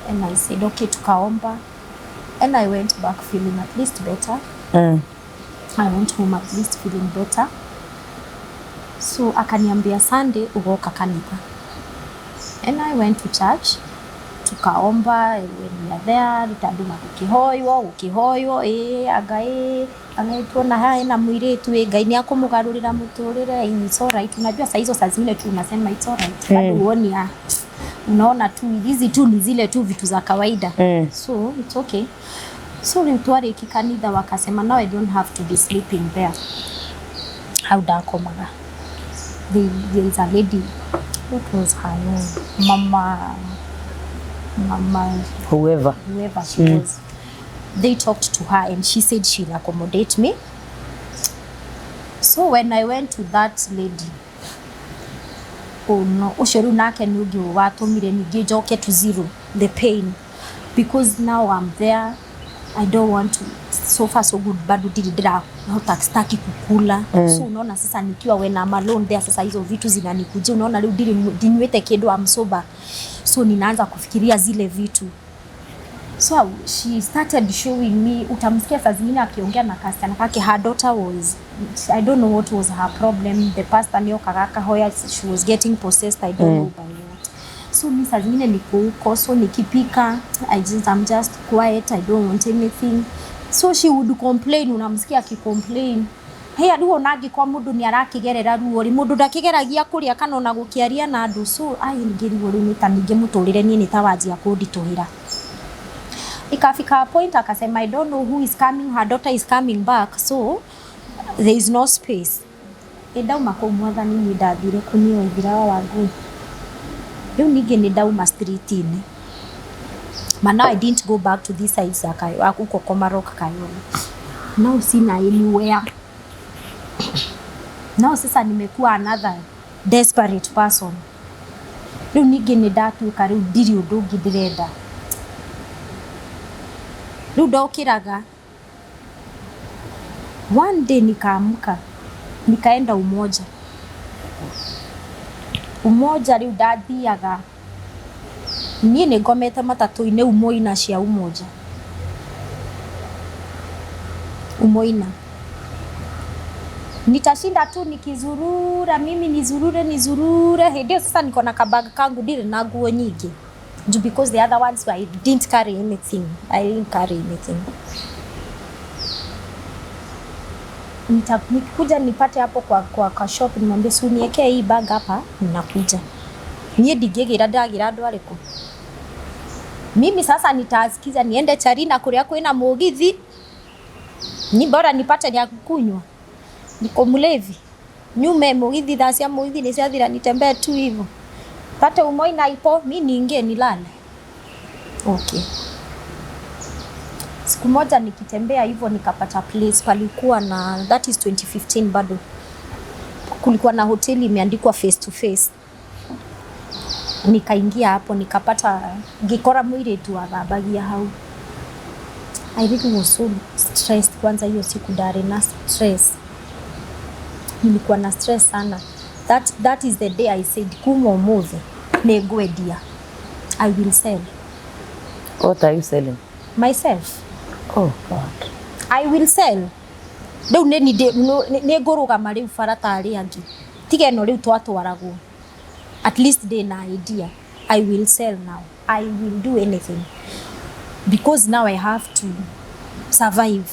and I said okay. Tukaomba and I went back feeling at least better. I went home at least feeling better. So akaniambia, "Sunday ugoka kanitha," and I went to church, tukaomba. When we are there, ritanduma gũkĩhoywo, gũkĩhoywo, ĩ anga ĩ anga tuona haha ena mũirĩtu, ĩ Ngai nĩ akũmũgarũrĩra mũtũrĩre, it's all right. Unajua saa hizo, saa zingine tu unasema it's all right, bado huoni, ah, unaona tu hizi tu ni zile tu vitu za kawaida. So it's okay. So rĩu twarĩki kanitha, wakasema now I don't have to be sleeping there hau ndakomaga. There is a lady, what was her name, mama Whoever. Whoever she was, they talked to her and she said she'll accommodate me. So when I went to that lady, oh no, ũcio rĩu nake nĩ ũngĩ watũmire ningĩ njoke to zero, the pain, because now I'm there, I don't want to So far so good, bado ndiri ndirahota, sitaki kukula. So unaona sasa nikiwa when I'm alone there, sasa hizo vitu zinanikujia. Unaona rĩu ndiri ndinywĩte kĩndũ, I'm sober, so ninaanza kufikiria zile vitu. So she started showing me, utamsikia saa zingine akiongea na kasichana kake. Her daughter was, I don't know what was her problem, the pastor nĩokaga akahoya, she was getting possessed, I don't know by what. So mi saa zingine niko huko, so nikipika I'm just quiet, I don't want anything. So she would complain, unamsikia akicomplain, hey, rĩu ona angĩkorwo mũndũ nĩ arakĩgerera ruo rĩ, mũndũ ndakĩgeragia kũrĩa kana ona gũkĩaria na andũ. So ai, ngĩrigwo rĩu nĩ ta ningĩ mũtũrĩre niĩ nĩ ta wanjia kũnditũhĩra. Ikafika a point akasema, "I don't know who is coming, her daughter is coming back, so there is no space." Ĩ ndauma kũu, mwathani, niĩ ndathire kũnyua ithira wa ngui. Rĩu ningĩ nĩ ndauma street-inĩ, but now I didn't go back to this side za Kayo, huko Komarok, Kayole. Now sina anywhere. Now sasa nimekuwa another desperate person. Rĩu ningĩ nĩ ndatuĩka rĩu ndirĩ ũndũ ũngĩ ndĩrenda. Rĩu ndokĩraga one day, nikaamka, nikaenda Umoja. Umoja rĩu ndathiaga niĩ nĩ ngomete matatũ-inĩ Umoina cia Umoja, Umoina nitashinda tu nikizurura, mimi nizurure nizurure. Hĩndĩ ĩyo sasa niko na kabag kangu, ndirĩ na nguo nyingĩ juu because the other ones I didn't carry anything, I didn't carry anything. Nikikuja nipate hapo kwa shop, nimwambie, "Si uniekee hii bag hapa, ninakuja." Niĩ ndingĩgĩra, ndagĩra andũ arĩkũ? Mimi sasa nitasikiza niende Charina kũrĩa kwĩna mũgithi, ni bora nipate ya kunywa, niko mlevi, nyume mũgithi thaa cia mũgithi nĩ ciathira, nitembee tu hivyo pate Umoina ipo, mi niingie nilale. Okay. Siku moja nikitembea hivyo nikapata place palikuwa na, that is 2015 bado, kulikuwa na hoteli imeandikwa Face to Face. Nikaingia hapo, nikapata ngikora mũirĩtu wathambagia hau. I really was so stressed. Kwanza hiyo siku ndarĩ na stress, nilikuwa na stress sana. That is the day I said kuma ũmũthĩ nĩ ngwendia, I will sell. What are you selling? Myself. Oh God. I will sell. Rĩu nĩ ngũrũgama rĩu bara ta arĩa angĩ, tiga ĩno rĩu twatwaragwo. At least ndĩ na idea, I will sell now, I will do anything because now I have to survive,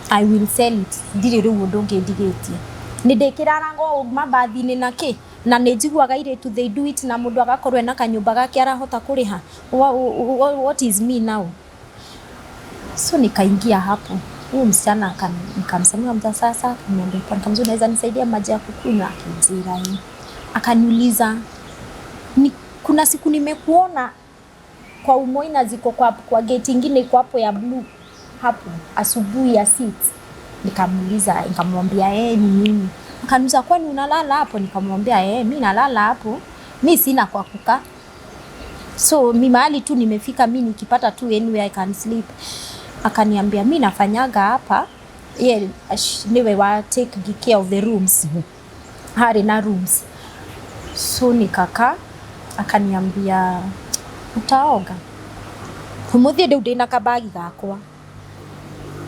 I will sell it. Ndirĩ rĩu ũndũ ũngĩ ndigĩtie. Nĩ ndĩkĩraraga ũũ mambathi-inĩ na kĩ, na nĩ njiguaga airĩtu they do it, na mũndũ agakorwo ena kanyũmba gake arahota kũrĩha. What is me now? So nikaingia hapo, huyu msichana nikamsalimia mta sasa, akaniambia poa, nikamwambia, "Unaweza nisaidia maji ya kukunywa?" Akinjira hii, akaniuliza, "Ni kuna siku nimekuona kwa Umoina ziko kwa gate ingine iko hapo ya blue hapo asubuhi ya 6." Nikamuuliza, nikamwambia, "Eh, ni mimi." Akaniuliza, "Kwani unalala hapo?" Nikamwambia, "Eh, mi nalala hapo, mi sina kwa kukaa, so mi mahali tu nimefika, mi nikipata tu anywhere I can sleep." Akaniambia, "Mi nafanyaga hapa." Ye niwe wa take care of the rooms, harĩ na rooms. So nikakaa, akaniambia, "Utaoga umuthi rĩu ndĩna kabagi gakwa."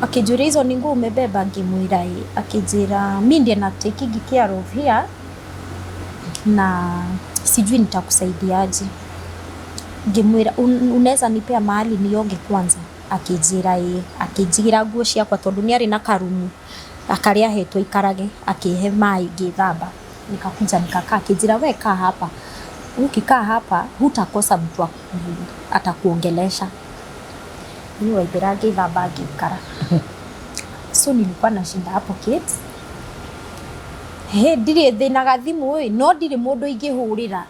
Akĩnjũria, "Hizo ni nguo umebeba?" Ngĩmwĩra ĩ. Akĩnjĩra, "Mi ndiye na taking care of here na sijui nitakusaidiaje." Ngĩmwĩra, "Unaweza nipea mahali nioge kwanza?" Akĩnjĩra ĩ. Akĩnjigĩra nguo ciakwa tondũ nĩ arĩ na karumu akarĩa ahetwo ikarage, akĩhe maĩ, ngĩthamba, nikakuja nikakaa. Akĩnjĩra, "We kaa hapa, ukikaa hapa hutakosa mtu atakuongelesha." Niĩ waithĩra ngĩthamba, ngĩikara. So nilikuwa nashinda hapo Kate. He ndirĩ thĩna gathimũ ĩ, no ndirĩ mũndũ ingĩhũrĩra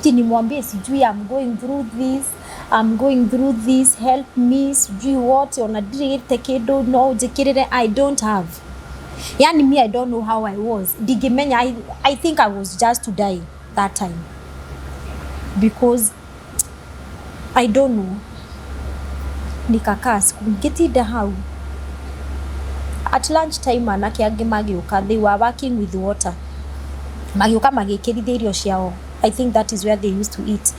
ti nimwambie sijui I'm going through this, I'm going through this, help me, sijui what. Ona ndirĩte kĩndũ no njĩkĩrĩre, I don't have. Yani me, I don't know how I was, ndingĩmenya. I think I was just to die that time because I don't know. Nikakaa siku ngĩtinda hau. At lunch time anake angĩ magĩũka, they were working with water, magĩũka magĩkĩrithia irio ciao. I think that is where they used to eat.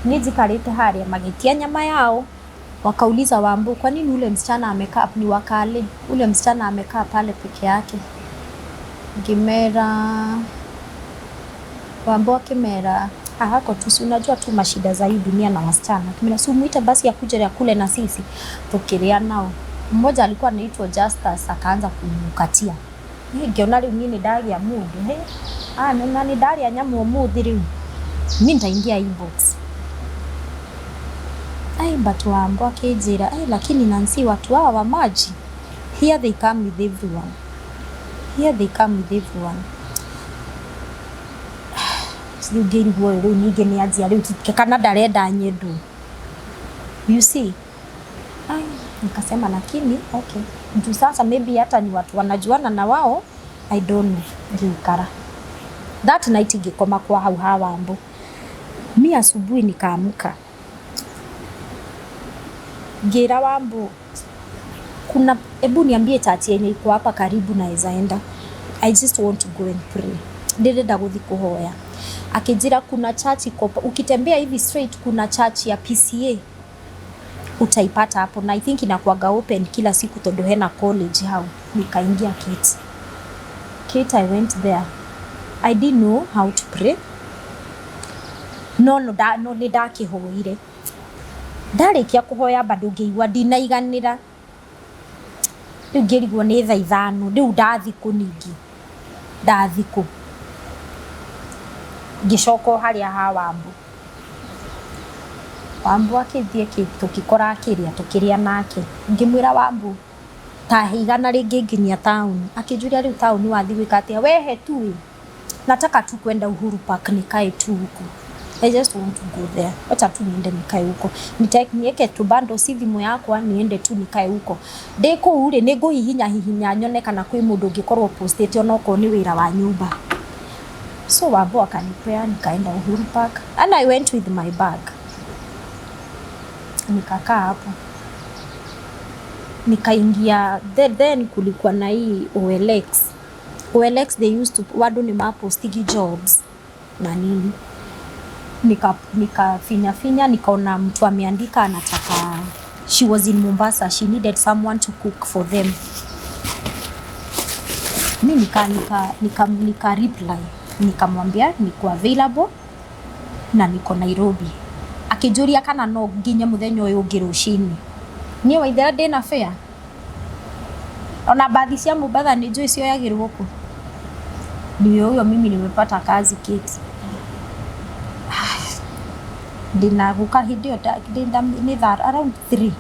Niĩ njikarĩte harĩa, magĩtia nyama yao, wakauliza Wambu, kwa nini ule msichana amekaa, ni wakale, ule msichana amekaa pale peke yake? Ngĩmera, Wambu akĩmera, ahako tu, si unajua tu mashida za hii dunia na wasichana. Akimera, si umuite basi akuje akule na sisi tukĩrĩa nao. Mmoja alikuwa anaitwa Justus, akaanza kumukatia. Niĩ ngĩona rĩu niĩ nĩ ndagĩa mũndũ, he ah, na nĩ ndarĩa nyama ũmũthĩ, rĩu mi nitaingia inbox. Ai, but Wambo akĩnjĩra, ai, lakini Nancy, watu hawa wa maji here, they come with everyone here, they come with everyone. Rĩu ngĩrigwo ũyũ rĩu ningĩ nĩ anjia rĩu kana ndarenda nyendwo, you see. Ai, nikasema lakini okay, juu sasa maybe hata ni watu wanajuana na wao, I don't know. Ngĩikara that night, ngĩkoma kwa hau ha Wambo. Mi asubuhi nikaamka, ngĩra Wambo, kuna, hebu niambie church yenye iko hapa karibu naweza enda. I just want to go and pray, ndĩrenda gũthiĩ kũhoya. Akĩnjĩra kuna church iko, ukitembea hivi straight kuna church ya PCA, utaipata hapo, na I think inakuwaga open kila siku tondu hena college hau. Nikaingia Kate. Kate, I went there, I didn't know how to pray, no da, no nĩ ndakĩhoire. Ndarĩkia kũhoya bado ngĩigua ndinaiganĩra. Rĩu ngĩrigwo nĩ thaa 5, rĩu ndathi kũ? Ningĩ ndathi kũ? Ngĩcoka o harĩa ha Wambu. Wambu akĩthiĩ, tũkĩkora akĩrĩa, tũkĩrĩa nake. Ngĩmwĩra, Wambu, ta 100 rĩngĩ nginya taũni. Akĩnjũria, rĩu taũni wathiĩ gwĩka atĩa? Wehe tu ĩ, nataka tu kwenda Uhuru Park nikae tu huko. I just want to go there. Wacha tu niende nikae huko. Nieke tu bando si thimũ yakwa, niende tu nikae huko. Ndĩ kũu rĩ, nĩ ngũhihinya hihinya nyone kana kwĩ mũndũ ũngĩkorwo postĩte onokorwo nĩ wĩra wa nyũmba. So Wambo akanipea, nikaenda Uhuru Park and I went with my bag. Nikakaa hapo. Nikaingia then kulikuwa na hii OLX. OLX, they used to, wadu ni mapostigi jobs na nini. Nika finya finya, nikaona mtu ameandika anataka, she was in Mombasa, she needed someone to cook for them. Mi nika reply, nikamwambia niko available na niko Nairobi. Akĩnjũria kana no nginye mũthenya ũyũ ũngĩ rũcinĩ. Niĩ Waithera ndĩna fare, ona bathi cia Mombatha nĩ njũĩ cioyagĩrwo kũ. Ndio huyo mimi nimepata kazi Kate. Ndĩna gũka hĩndĩ ĩyo nĩ thaa around 3,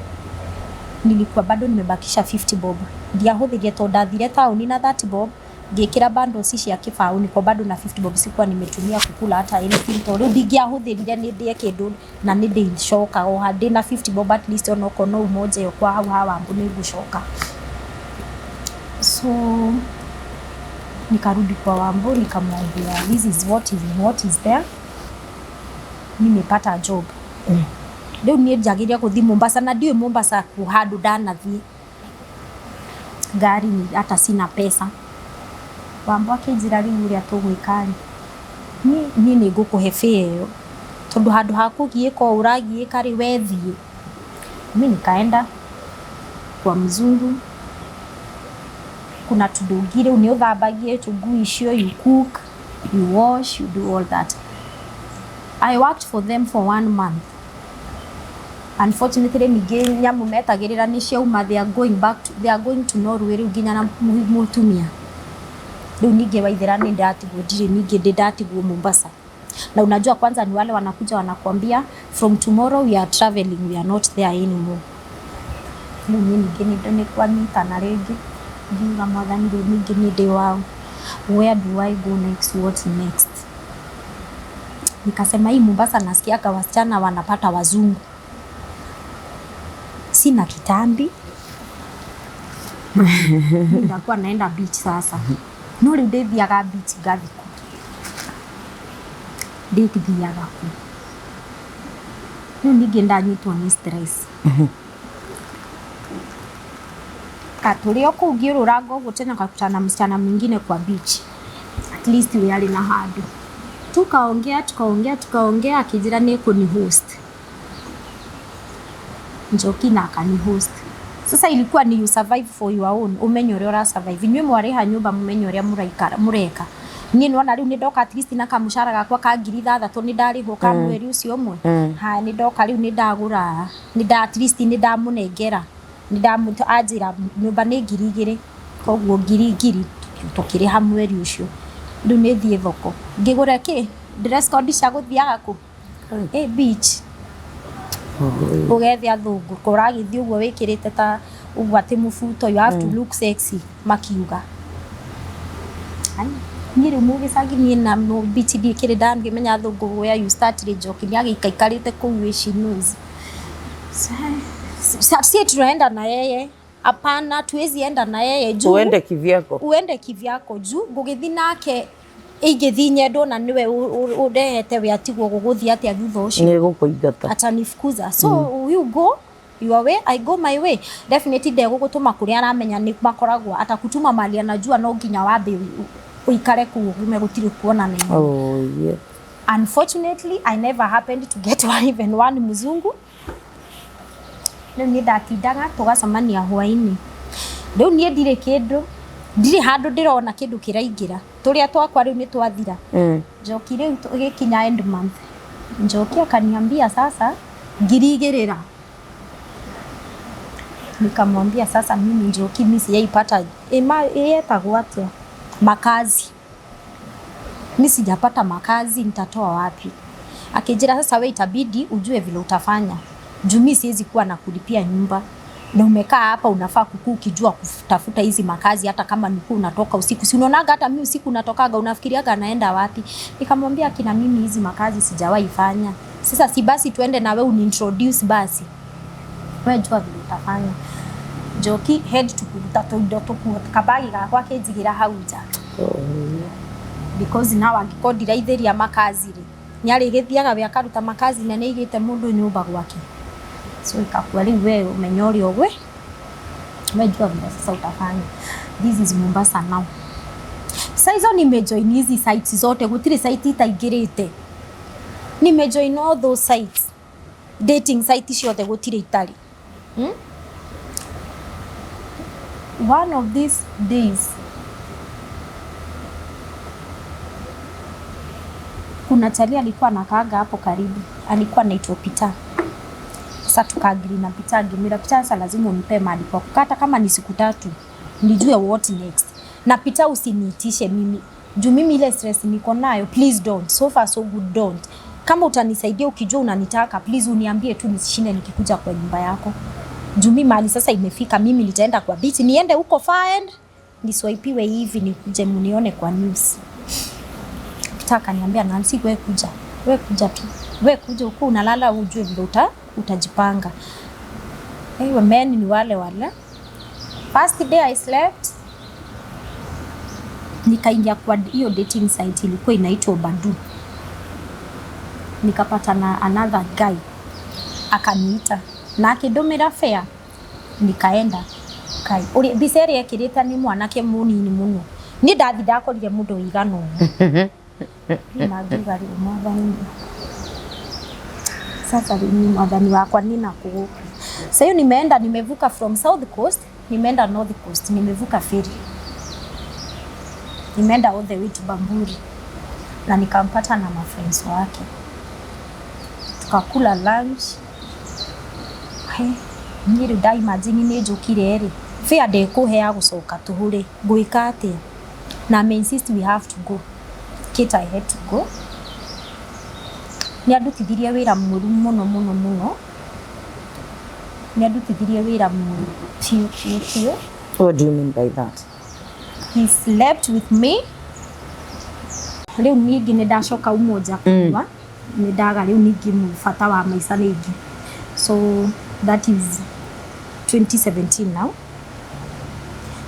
nilikuwa bado nimebakisha 50 bob. Ndiahũthĩrire tondũ ndathire taũni na 30 bob, ngĩkĩra bundles cia kĩbaũ, niko bado na 50 bob. Sikuwa nimetumia kukula hata anything tondũ rĩu ndingĩahũthĩrire nĩ ndĩe kĩndũ na nĩ ndĩcoka o ndĩna 50 bob, at least onokorwo no umoja ĩyo kwa hau ha Wambu nĩ ngũcoka. So nikarudi kwa Wambu, nikamwambia this is what is there, nimepata job. Rĩu niĩ njagĩrĩire gũthiĩ Mombasa na ndiũĩ Mombasa kũ handũ ndanathiĩ, ngari ni hata sina pesa. Wambo akĩnjĩra, rĩu ũrĩa tũgwĩka rĩ, niĩ nĩ ngũkũhe fare ĩyo tondũ handũ ha kũgiĩka ũũ ũragiĩka rĩ, we thiĩ. Mi nikaenda kwa mzungu, kuna tudungi rĩu nĩ ũthambagie tũngui icio, you cook, you wash, you do all that. I worked for them for one month. Unfortunately ningĩ nyamũ metagĩrĩra nĩ ciauma, they are going back to, they are going to Norway rĩu nginya na mũtumia. Rĩu ningĩ Waithera nĩ ndatigwo, ndirĩ ningĩ ndĩ ndatigwo Mombasa. Na unajua kwanza ni wale wanakuja wanakuambia, from tomorrow we are traveling, we are not there anymore. Rĩu niĩ ningĩ nĩ kwanyitana rĩngĩ, ngiuga Mwathani, rĩu ningĩ nĩ ndĩ wao, where do I go next? What next? Nikasema hii Mombasa nasikiaga wasichana wanapata wazungu, sina kitambi. Mimi ndakuwa naenda beach sasa, no rĩu ndĩthiaga beach ngathi kũ? Ndĩthiaga kũ rĩu? Ningĩ ndanyitwo nĩ stress. Katũrĩ o kũu ngĩũrũranga ũguo tena kakutana na msichana mwingine kwa beach. At least we arĩ na handũ. Tukaongea tukaongea tukaongea, akĩnjĩra nĩ kũni host. Njoki na akani host. Sasa ilikuwa ni you survive for your own, umenye ũrĩa ũra survive. Inyuĩ mwarĩha nyũmba mũmenye ũrĩa mũraikara mũreka. Niĩ nĩwona rĩu nĩndoka at least na kamũcara gakwa ka 6,000 nĩ ndarĩhwo ka mweri ũcio ũmwe. Haya nĩndoka rĩu nĩndagũra, nĩnda at least nĩndamũnengera. Nĩndamũ anjĩra nyũmba nĩ 2,000 koguo ngiri ngiri tũkĩrĩha mweri ũcio. Rĩu nĩ thiĩ thoko ngĩgũre kĩ dress code cia gũthiaga kũ? Ĩ beach. Ũgethe athũngũ ũragĩthiĩ ũguo wĩkĩrĩte ta ũguo atĩ mũbuto, you have to look sexy makiuga. Ai, niĩ rĩu mũgĩcagi niĩ na no beach ndiĩkĩrĩ ndangĩmenya athũngũ where you start rĩ Njoki nĩ agĩikaikarĩte kũu ĩ she knows. Si tunaenda na yeye. Hapana, tuwezi enda na yeye juu Uende kivyako. Uende kivyako juu ngũgĩthiĩ nake ingĩthiĩ nyendwo na nĩwe ũndehete we atigwo gũgũthiĩ atĩa thutha ũcio? Nĩ gũkũingata. Atanifukuza. So you go your way, I go my way. Definitely ndegũgũtũma kũrĩa aramenya nĩ makoragwo, atakutuma mali anajua no nginya wambe ũikare kũu ũgume gũtirĩ kuonana. Oh, yeah. Unfortunately, I never happened to get one, even one mzungu. Rĩu niĩ ndatindaga tũgacemania hwainĩ. Rĩu niĩ ndirĩ kĩndũ, ndirĩ handũ ndĩrona kĩndũ kĩraingĩra. Tũrĩa twakwa rĩu nĩ twathira. Njoki rĩu tũgĩkinya end month. Njoki akaniambia sasa 2,000 ra. Nikamwambia sasa mimi Njoki mimi sijaipata yetagwo atĩa? Makazi. Mi sijapata makazi, nitatoa wapi? Akijira sasa we itabidi ujue vile utafanya. Juu mi siwezi kuwa na kulipia nyumba. Na umekaa hapa unafaa kukuu ukijua kutafuta hizi makazi hata kama ni unatoka usiku. Si unaonaga hata mimi usiku natokaga, unafikiriaga naenda wapi? Nikamwambia kina mimi hizi makazi sijawahi fanya. Sasa si basi tuende na wewe uniintroduce basi. Wewe jua vile utafanya. Njoki head to kuruta tuindo tukuo kabagi gakwa kĩnjigĩra hau nja. Because now angĩkorwo ndiraithĩria makazi rĩ, nĩ arĩgĩthiaga we akaruta makazi na nĩaigĩte mũndũ nyũmba gwake. So ikakuwa rĩu wewe ũmenye ũrĩa ũgwĩ we jua vile sasa utafanya. This is Mombasa now. Sasa hizo nimejoin hizi sites zote, gũtirĩ site itaingĩrĩte. Nimejoin all those sites. Dating site ciothe gũtirĩ itarĩ. One of these days kuna chali alikuwa anakaaga hapo karibu, alikuwa anaitwa Peter. Sasa tukaagiri na Peter, ngimwira Peter, sasa lazima unipe mahali pa kukaa hata kama ni siku 3 nijue what next. Na Peter usiniitishe mimi juu mimi ile stress niko nayo, please don't. So far so good, don't. Kama utanisaidia ukijua unanitaka, please uniambie tu nisishinde nikikuja kwa nyumba yako. Juu mimi mahali sasa imefika, mimi nitaenda kwa beach, niende huko far end, niswaipiwe hivi nikuje mnione kwa news. Peter akaniambia Nancy, we kuja, we kuja tu, we kuja huko unalala ujue vile utajipanga. Hey, men ni wale wale. First day I slept, nikaingia kwa hiyo dating site ilikuwa inaitwa Badoo. Nikapata na another guy akaniita na akĩndũmĩra fare, nikaenda. Kai ũrĩa mbica ĩrĩa ekĩrĩte nĩ mwanake mũnini mũno, niĩ ndathi ndakorire mũndũ ũigana ũũ. Na ngiuga rĩu mwathani, sasa rĩu ni mwathani wakwa nina kũgũkũ. Sasa hiyo nimeenda, nimevuka from South Coast, nimeenda North Coast, nimevuka ferry, nimeenda all the way to Bamburi na nikampata na mafriends wake, tukakula lunch. He, niĩ rĩu nda imagine nĩ njũkire rĩ, fare ndĩkũhe ya gũcoka tũhũ rĩ, ngwĩka atĩa? Na ame insist we have to go. Kate, I had to go. Nĩ andutithirie wĩra mũru mũno mũno mũno. Nĩ andutithirie wĩra mũru biũ biũ biũ. What do you mean by that? He slept with me. Rĩu ningĩ nĩ ndacoka Umoja kũrua, nĩ ndaga rĩu ningĩ bata wa maica rĩngĩ. So that is 2017 now.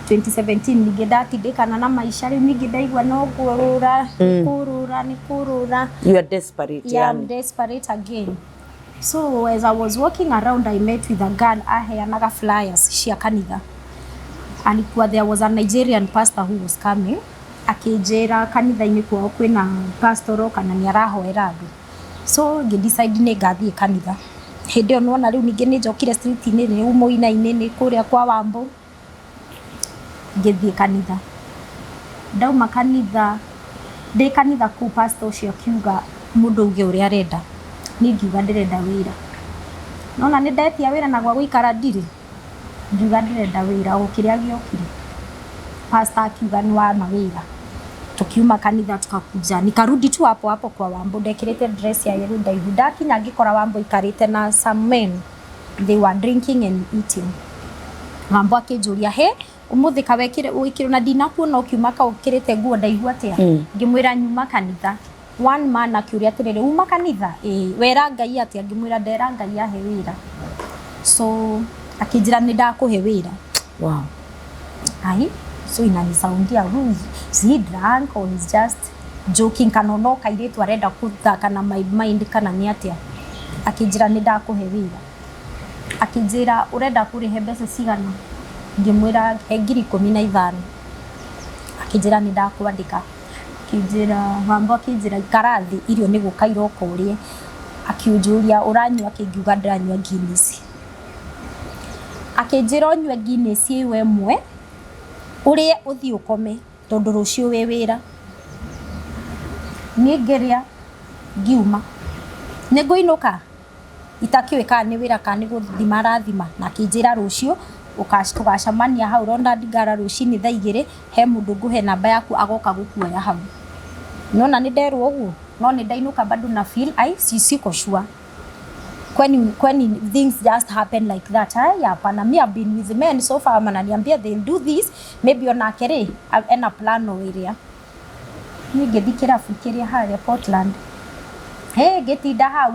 2017 ningĩ ndatindĩkana na maica rĩu ningĩ ndaigua no kũrũra, nĩ kũrũra, nĩ kũrũra. You are desperate. Yeah, I'm yani. desperate again. So as I was walking around, I met with a girl aheanaga flyers cia kanitha. Alikuwa, there was a Nigerian pastor who was coming, akĩnjĩra kanitha-inĩ kwao kwĩna pastor kana nĩ arahoera andũ, so ngĩ decide nĩ ngathiĩ kanitha. Hĩndĩ ĩyo nĩwona rĩu ningĩ nĩ njokire street-inĩ, nĩ mũina-inĩ, nĩ kũrĩa kwa Wambũ. Ngĩthiĩ kanitha, ndauma kanitha, ndĩ kanitha kũu, pastor ũcio akiuga mũndũ auge ũrĩa arenda. Niĩ ngiuga ndĩrenda wĩra, nona nĩ ndetia wĩra na gwa gũikara ndirĩ. Ngiuga ndĩrenda wĩra o kĩrĩa gĩokire. Pastor akiuga nĩ wama wĩra. Tukiuma kanitha, tukakuja, nikarudi tu hapo hapo kwa Wambo, ndekĩrĩte dress ya yellow ndaihu. Ndakinya ngĩkora Wambo ikarĩte na some men, they were drinking and eating. Wambo akĩnjũria, "He, ũmũthĩ kawekire wĩkĩrwo na ndinakuona ũkiuma ka ũkĩrĩte nguo ndaihu atĩa?" Ngĩmwĩra nyuma kanitha. One man akĩũria atĩrĩrĩ, "Uma kanitha ĩĩ, wera Ngai atĩa?" Ngĩmwĩra ndera Ngai ahe wĩra. So akĩnjĩra nĩ ndakũhe wĩra. Ai, so inanisoundia, who is he, drunk or he's just joking, kana no kairĩtu arenda kũthaka na my mind, kana nĩ atĩa? Akĩnjĩra nĩ ndakũhe wĩra, akĩnjĩra ũrenda kũrĩhe mbeca cigana? Ngĩmwĩra he 15,000. Akĩnjĩra nĩ ndakwandĩka. Akĩnjĩra, Wambo akĩnjĩra ikara thĩ, irio nĩ gũka iroka ũrĩe. Akĩnjũria ũranyua kĩ? Ngiuga ndĩranyua Guinness. Akĩnjĩra ũnyue Guinness ĩyo ĩmwe, ũrĩe, ũthiĩ ũkome, tondũ rũciũ wĩ wĩra. Niĩ ngĩrĩa, ngiuma nĩ ngũinũka itakĩũĩ kana nĩ wĩra kana nĩ gũthima arathima. Na akĩnjĩra rũciũ tũgacemania hau Ronald Ngara rũcinĩ thaa 2, he mũndũ ngũhe namba yaku, agoka gũkuoya hau. Nona nĩ nderwo ũguo, no nĩ ndainũka bado na feel ai si siko sure, kwani things just happen like that? Haya, hapana, me, I've been with men so far, mananiambia they'll do this, maybe onake rĩ ena plan o ĩrĩa. Niĩ ngĩthiĩ kĩrabu kĩrĩa harĩa Portland. Hey, ngĩtinda hau.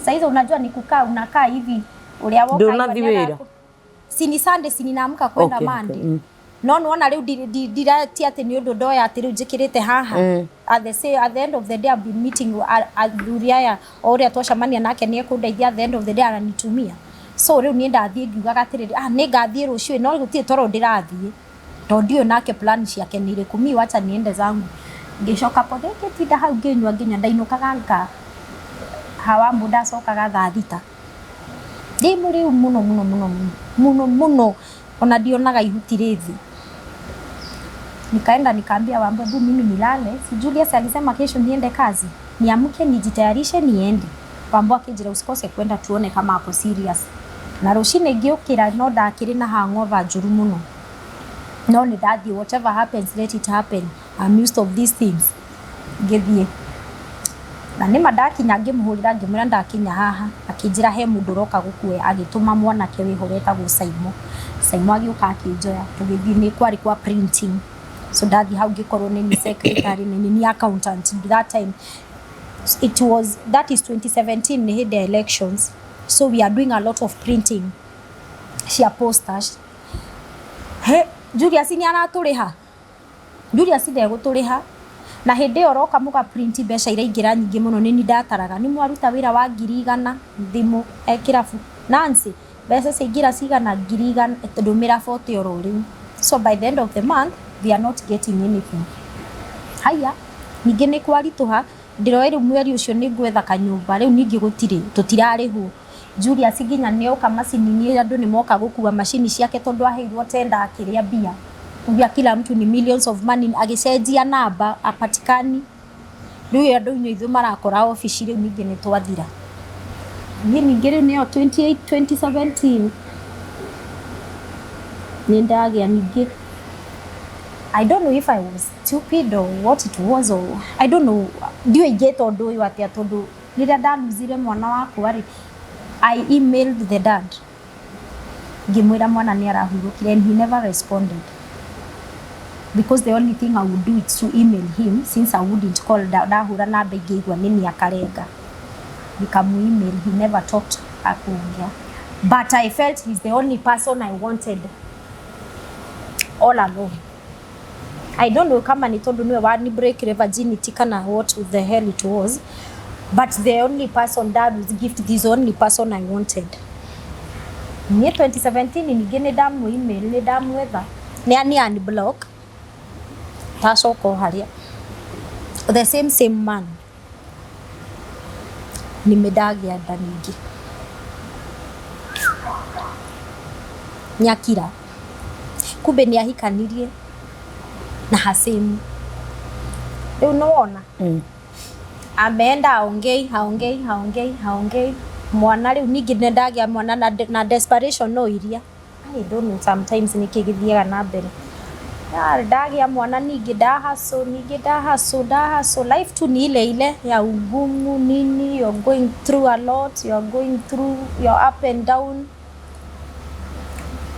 Saizi unajua ni kukaa unakaa hivi ũrĩa woka. Ndũnathi wĩra? Si ni Sunday, si ninaamka kwenda Monday. No nĩwona rĩu ndiratia atĩ nĩ ũndũ ndoya atĩ rĩu njĩkĩrĩte haha. At the end of the day, I've been meeting athuri aya, o ũrĩa twacemania nake nĩ ekũndeithia, at the end of the day ananitumia. So rĩu niĩ ndathiĩ ngiugaga atĩrĩrĩ, ah, nĩ ngathiĩ rũciũ, no gũtirĩ toro ndĩrathiĩ, tondũ ndiũĩ nake plan ciake nĩ irĩkũ. Mi wacha niende zangu. Ngĩcoka po, ngĩtinda hau ngĩnyua nginya ndainũkaga nga Hawambu, ndacokaga thaa 6 ndĩ mũrĩu mũno mũno mũno mũno mũno mũno, ona ndionaga ihuti rĩthi. Nikaenda nikaambia Wambo, "Hebu mimi nilale, si Julius alisema kesho niende kazi, niamke nijitayarishe niende." Wambo akĩnjĩra usikose kwenda, tuone kama ako serious. Na rũcinĩ ngĩũkĩra, no ndakĩrĩ na hangover njũru mũno, no nĩ ndathiĩ, whatever happens, let it happen, I'm used of these things. Ngĩthiĩ na nĩma ndakinya, ngĩmũhũrĩra, ngĩmwĩra ndakinya haha. Akĩnjĩra he mũndũ ũroka gũkuoya, agĩtũma mwanake wĩho wetagwo Saimo. Saimo agĩũka akĩnjoya, tũgĩthiĩ, nĩ kwarĩ kwa printing. So ndathiĩ hau ngĩkorwo nĩ ni secretary, nĩ ni accountant. That time it was, that is 2017, nĩ hĩndĩ ya elections, so we are doing a lot of printing cia posters. He, Julius nĩ aratũrĩha? Julius ndegũtũrĩha. Na hĩndĩ ĩyo ũroka mũga print, mbeca iraingĩra nyingĩ mũno. Nĩ ni ndataraga, nĩ mwaruta wĩra wa 100,000, thimũ e kĩrabu, "Nancy, mbeca ciaingĩra cigana?" "100,000." "Ndũmĩra 40 oro rĩu." So by the end of the month they are not getting anything. Haya, ningĩ nĩ kwaritũha, ndĩroĩ rĩu mweri ũcio nĩ ngwetha kanyũmba. Rĩu ningĩ gũtirĩ, tũtirarĩhwo. Julius nginya nĩoka macini-inĩ, andũ nĩ moka gũkua macini ciake, tondũ aheirwo tenda akĩrĩa mbia. Kumbia kila mtu ni millions of money, agĩcenjia namba apatikani. Rĩu andũ inyuĩ ithuĩ marakora obici, rĩu ningĩ nĩ twathira. Niĩ ningĩ rĩu nĩyo 28 2017 nĩ ndagĩa ningĩ. I don't know if I was stupid or what it was, or I don't know, ndiũĩ ingĩta ũndũ ũyũ atĩa, tondũ rĩrĩa ndaruzire mwana wakwa rĩ, I emailed the dad, ngĩmwĩra mwana nĩ arahurũkire, and he never responded, because the only thing I would do is to email him, since I wouldn't call. Ndahũra namba ingĩigua nĩ akarenga. Nikamu email, he never talked, akuongea, but I felt he's the only person I wanted all along. I don't know kama ni tondu niwe wani break virginity kana what the hell it was, but the only person that was gift, this only person I wanted. Niĩ 2017 ningĩ nĩ ndamu email, nĩ ndamwetha. Nĩ ani unblock, ndacoka o harĩa the same same man, nime ndagĩa nda ningĩ, nĩakira, kumbe nĩ ahikanirie na Hasimu. Rĩu nĩwona ameenda haongei, haongei, haongei, haongei. Mwana rĩu ningĩ nĩ ndagĩa mwana na desperation no iria, I don't know sometimes nĩkĩ gĩthiaga na mbere. Ya, ndagĩa mwana ningĩ ndahaso, ningĩ ndahaso, ndahaso. Life tu ni ile ile ya ugumu nini, you're going through a lot, you're going through your up and down.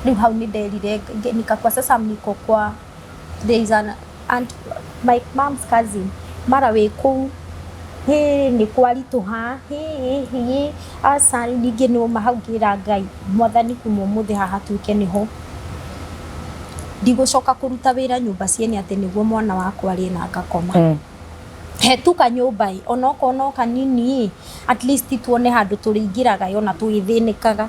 Rĩu hau nĩ nderire nikakuwa sasa niko kwa, there is an aunt, my mom's cousin, mara wĩ kũu hĩ nĩ kwaritũha hĩ hĩ aca. Ningĩ nĩ hau ngĩra Ngai, Mwathani, kuma ũmũthĩ haha tuĩke nĩho ndigũcoka kũruta wĩra nyũmba ciene atĩ nĩguo mwana wakwa arĩe na ngakoma. Hetuka nyũmba ĩ onokorwo no kanini ĩ, at least tuone handũ tũrĩingĩraga ona tũgĩthĩnĩkaga.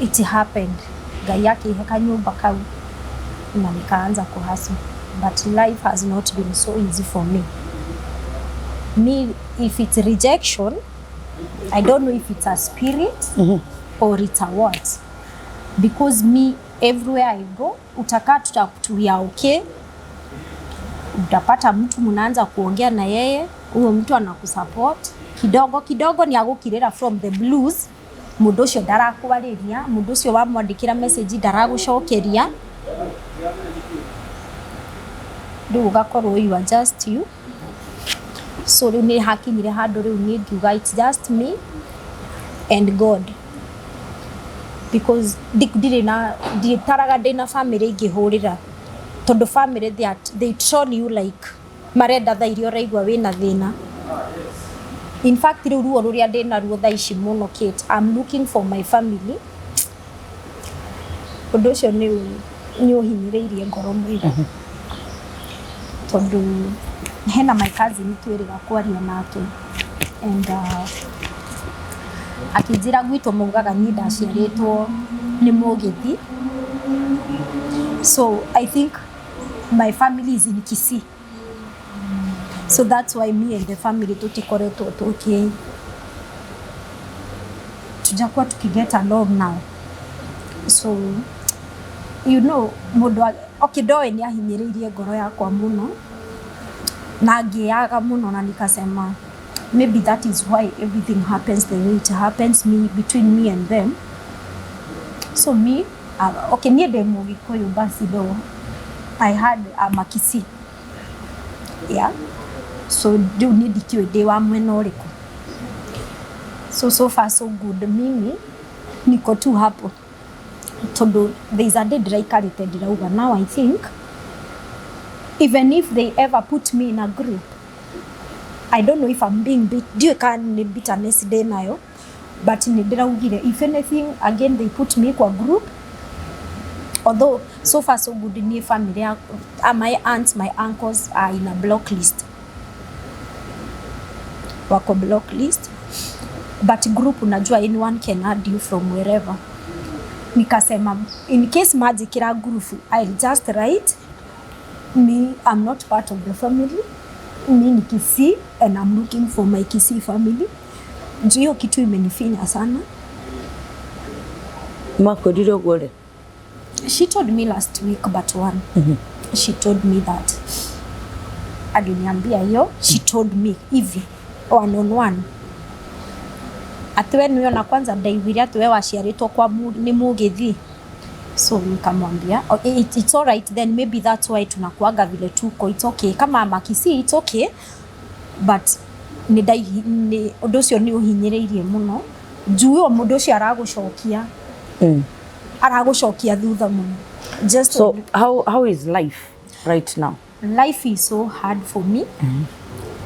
It happened, Ngai akĩhe kanyũmba kau na nikaanza kuhustle, but life has not been so easy for me. Me, if it's rejection, I don't know if it's a spirit or it's a what, because me, everywhere I go, utakaa tuta we are okay, utapata mtu mnaanza kuongea na yeye, huyo mtu anakusupport kidogo kidogo, ni agũkirĩra from the blues. Mũndũ ũcio ndarakwarĩria, mũndũ ũcio wamwandĩkĩra message ndaragũcokeria, rĩu ũgakorwo you are just you. So rĩu nĩ hakinyire handũ rĩu niĩ ngiuga it's just me and God, because ndirĩ na nditaraga ndĩna family ingĩhũrĩra, tondũ family they troll you like marenda thaa iria ũraigua wĩna thĩna. In fact, rĩu ruo rũrĩa ndĩna ruo thaa ici mũno, Kate, I'm looking for my family. Ũndũ ũcio nĩ ũhinyĩrĩirie ngoro mũno, tondũ hena my cousin twĩrĩga kwaria nake and akĩnjĩra gwitũ maugaga niĩ ndaciarĩtwo nĩ mũgĩthi, so I think my family is in Kisii, so that's why me and the family tũtikoretwo tũkĩ tujakuwa tukiget along now. So mũndũ okay, ndoĩ nĩ ahinyĩrĩirie ngoro yakwa mũno na ngĩaga mũno, na nikasema maybe that is why everything happens the way it happens me between me and them. So me, okay, niĩ ndĩ Mũgĩkũyũ basi, though I had a Makisi, yeah. So rĩu niĩ ndikĩũĩ ndĩ wa mwena ũrĩkũ. So so far so good, mimi niko tu hapo, tondũ there is a day ndĩraikarĩte ndĩrauga, now I think even if they ever put me in a group, I don't know if I'm being bit, ndiũĩ kana nĩ bitterness ndĩ nayo, but nĩ ndĩraugire if anything again they put me kwa group, although so far so good, niĩ family ya my aunts, my uncles are in a block list, wako block list, but group unajua anyone can add you from wherever. Nikasema in case manjĩkĩra group, I'll just write, me, I'm not part of the family, mi ni Kisii and I'm looking for my Kisii family, juu hiyo kitu imenifinya sana. Makwĩrire ũguo rĩ? She told me last week but one. She told me that, aliniambia hiyo, she told me hivi one on one atĩ we nĩwe ona kwanza ndaiguire atĩ we waciarĩtwo kwa nĩ mũgĩthi. So nikamwambia, "Oh, it's all right then, maybe that's why tunakuaga vile tuko. It's okay kama Makisi, it's okay." But nĩ nĩ ũndũ ũcio nĩ ũhinyĩrĩirie mũno, juu ũyũ mũndũ ũcio aragũcokia aragũcokia thutha mũno just. So how is life right now? Life is so hard for me.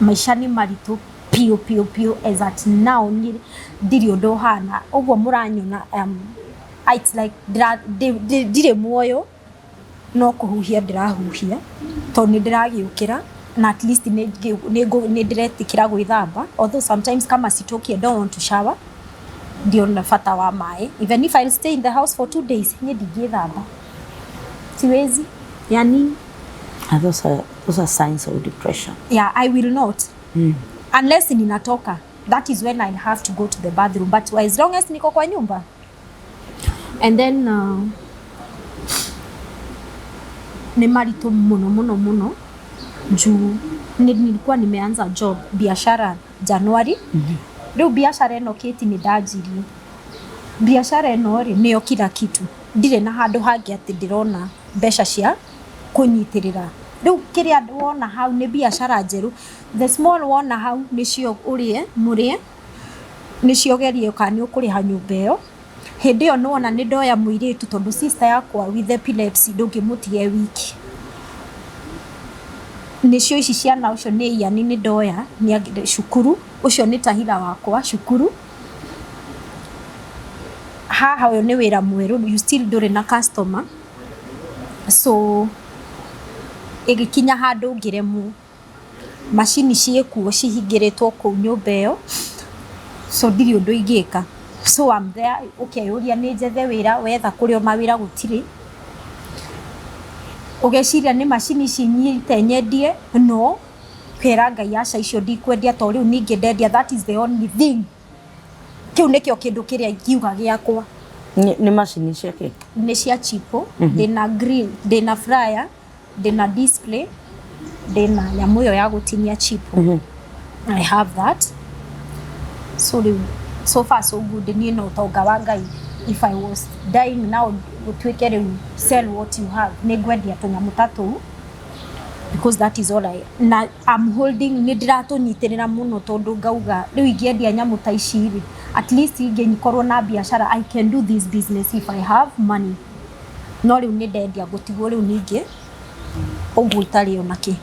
Maisha nĩ maritũ piũ piũ piũ. As at now nĩ ndirĩ ũndũ ũhana ũguo mũranyona, it's like ndirĩ muoyo, no kũhuhia ndĩrahuhia, tondũ nĩ ndĩragĩũkĩra na at least nĩ ndĩretĩkĩra gwĩthamba, although sometimes kama sitoki, I don't want to shower. Ndiona bata wa maĩ. Even if I'll stay in the house for 2 days, niĩ ndingĩthamba, siwezi, yani. And those are signs of depression. Yeah, I will not unless ninatoka. That is when I have to go to the bathroom, but as long as niko kwa nyumba. And then nĩ maritũ mũno mũno mũno juu nilikuwa nimeanza job, biashara Januari. Rĩu biashara ĩno, Kate, nĩ ndanjirie biashara ĩno rĩ, nĩyo kila kitu. Ndirĩ na handũ hangĩ atĩ ndĩrona mbeca cia kũnyitĩrĩra. Rĩu kĩrĩa wona hau nĩ biashara njerũ, the small wona hau nĩcio ũrĩe mũrĩe, nĩcio gerie kana nĩ ũkũrĩha nyũmba ĩyo. Hĩndĩ ĩyo nĩwona nĩ ndoya mũirĩtu, tondũ sister yakwa with epilepsy ndũngĩmũtiga e wiki. Nĩcio ici ciana, ũcio nĩ Iani, nĩ ndoya nĩ cukuru, ũcio nĩ Tahira wakwa cukuru. Haha ũyũ nĩ wĩra mwerũ, you still ndũrĩ na customer. So ĩgĩkinya handũ ngĩremwo, macini ciĩkuo cihingĩrĩtwo kũu nyũmba ĩyo, so ndirĩ ũndũ ingĩka. So I'm there, ũkeyũria nĩ njethe wĩra, wetha kũrĩa mawĩra gũtirĩ, ũgeciria nĩ macini ici nyite nyendie, no kera Ngai aca, icio ndikwendia, to rĩu ningĩ ndendia, that is the only thing, kĩu nĩkĩo kĩndũ kĩrĩa ingiuga gĩakwa. Nĩ macini cia kĩ? Nĩ cia chipo. Ndĩna grill, ndĩna fryer, ndĩna display, ndĩna nyamũ ĩyo ya gũtinia chipo. I have that. So rĩu so far so good. Niĩ no ũtonga wa Ngai, if I was dying now, gũtuĩke rĩu sell what you have, nĩ ngwendia tũnyamũ ta tũu because that is all I, na I'm holding. Nĩ ndĩratũnyitĩrĩra mũno tondũ ngauga rĩu ingĩendia nyamũ ta ici rĩ, at least ingĩkorwo na biacara, I can do this business if I have money. No rĩu nĩ ndendia, ngũtigwo rĩu ningĩ ũguo itarĩ ona kĩ.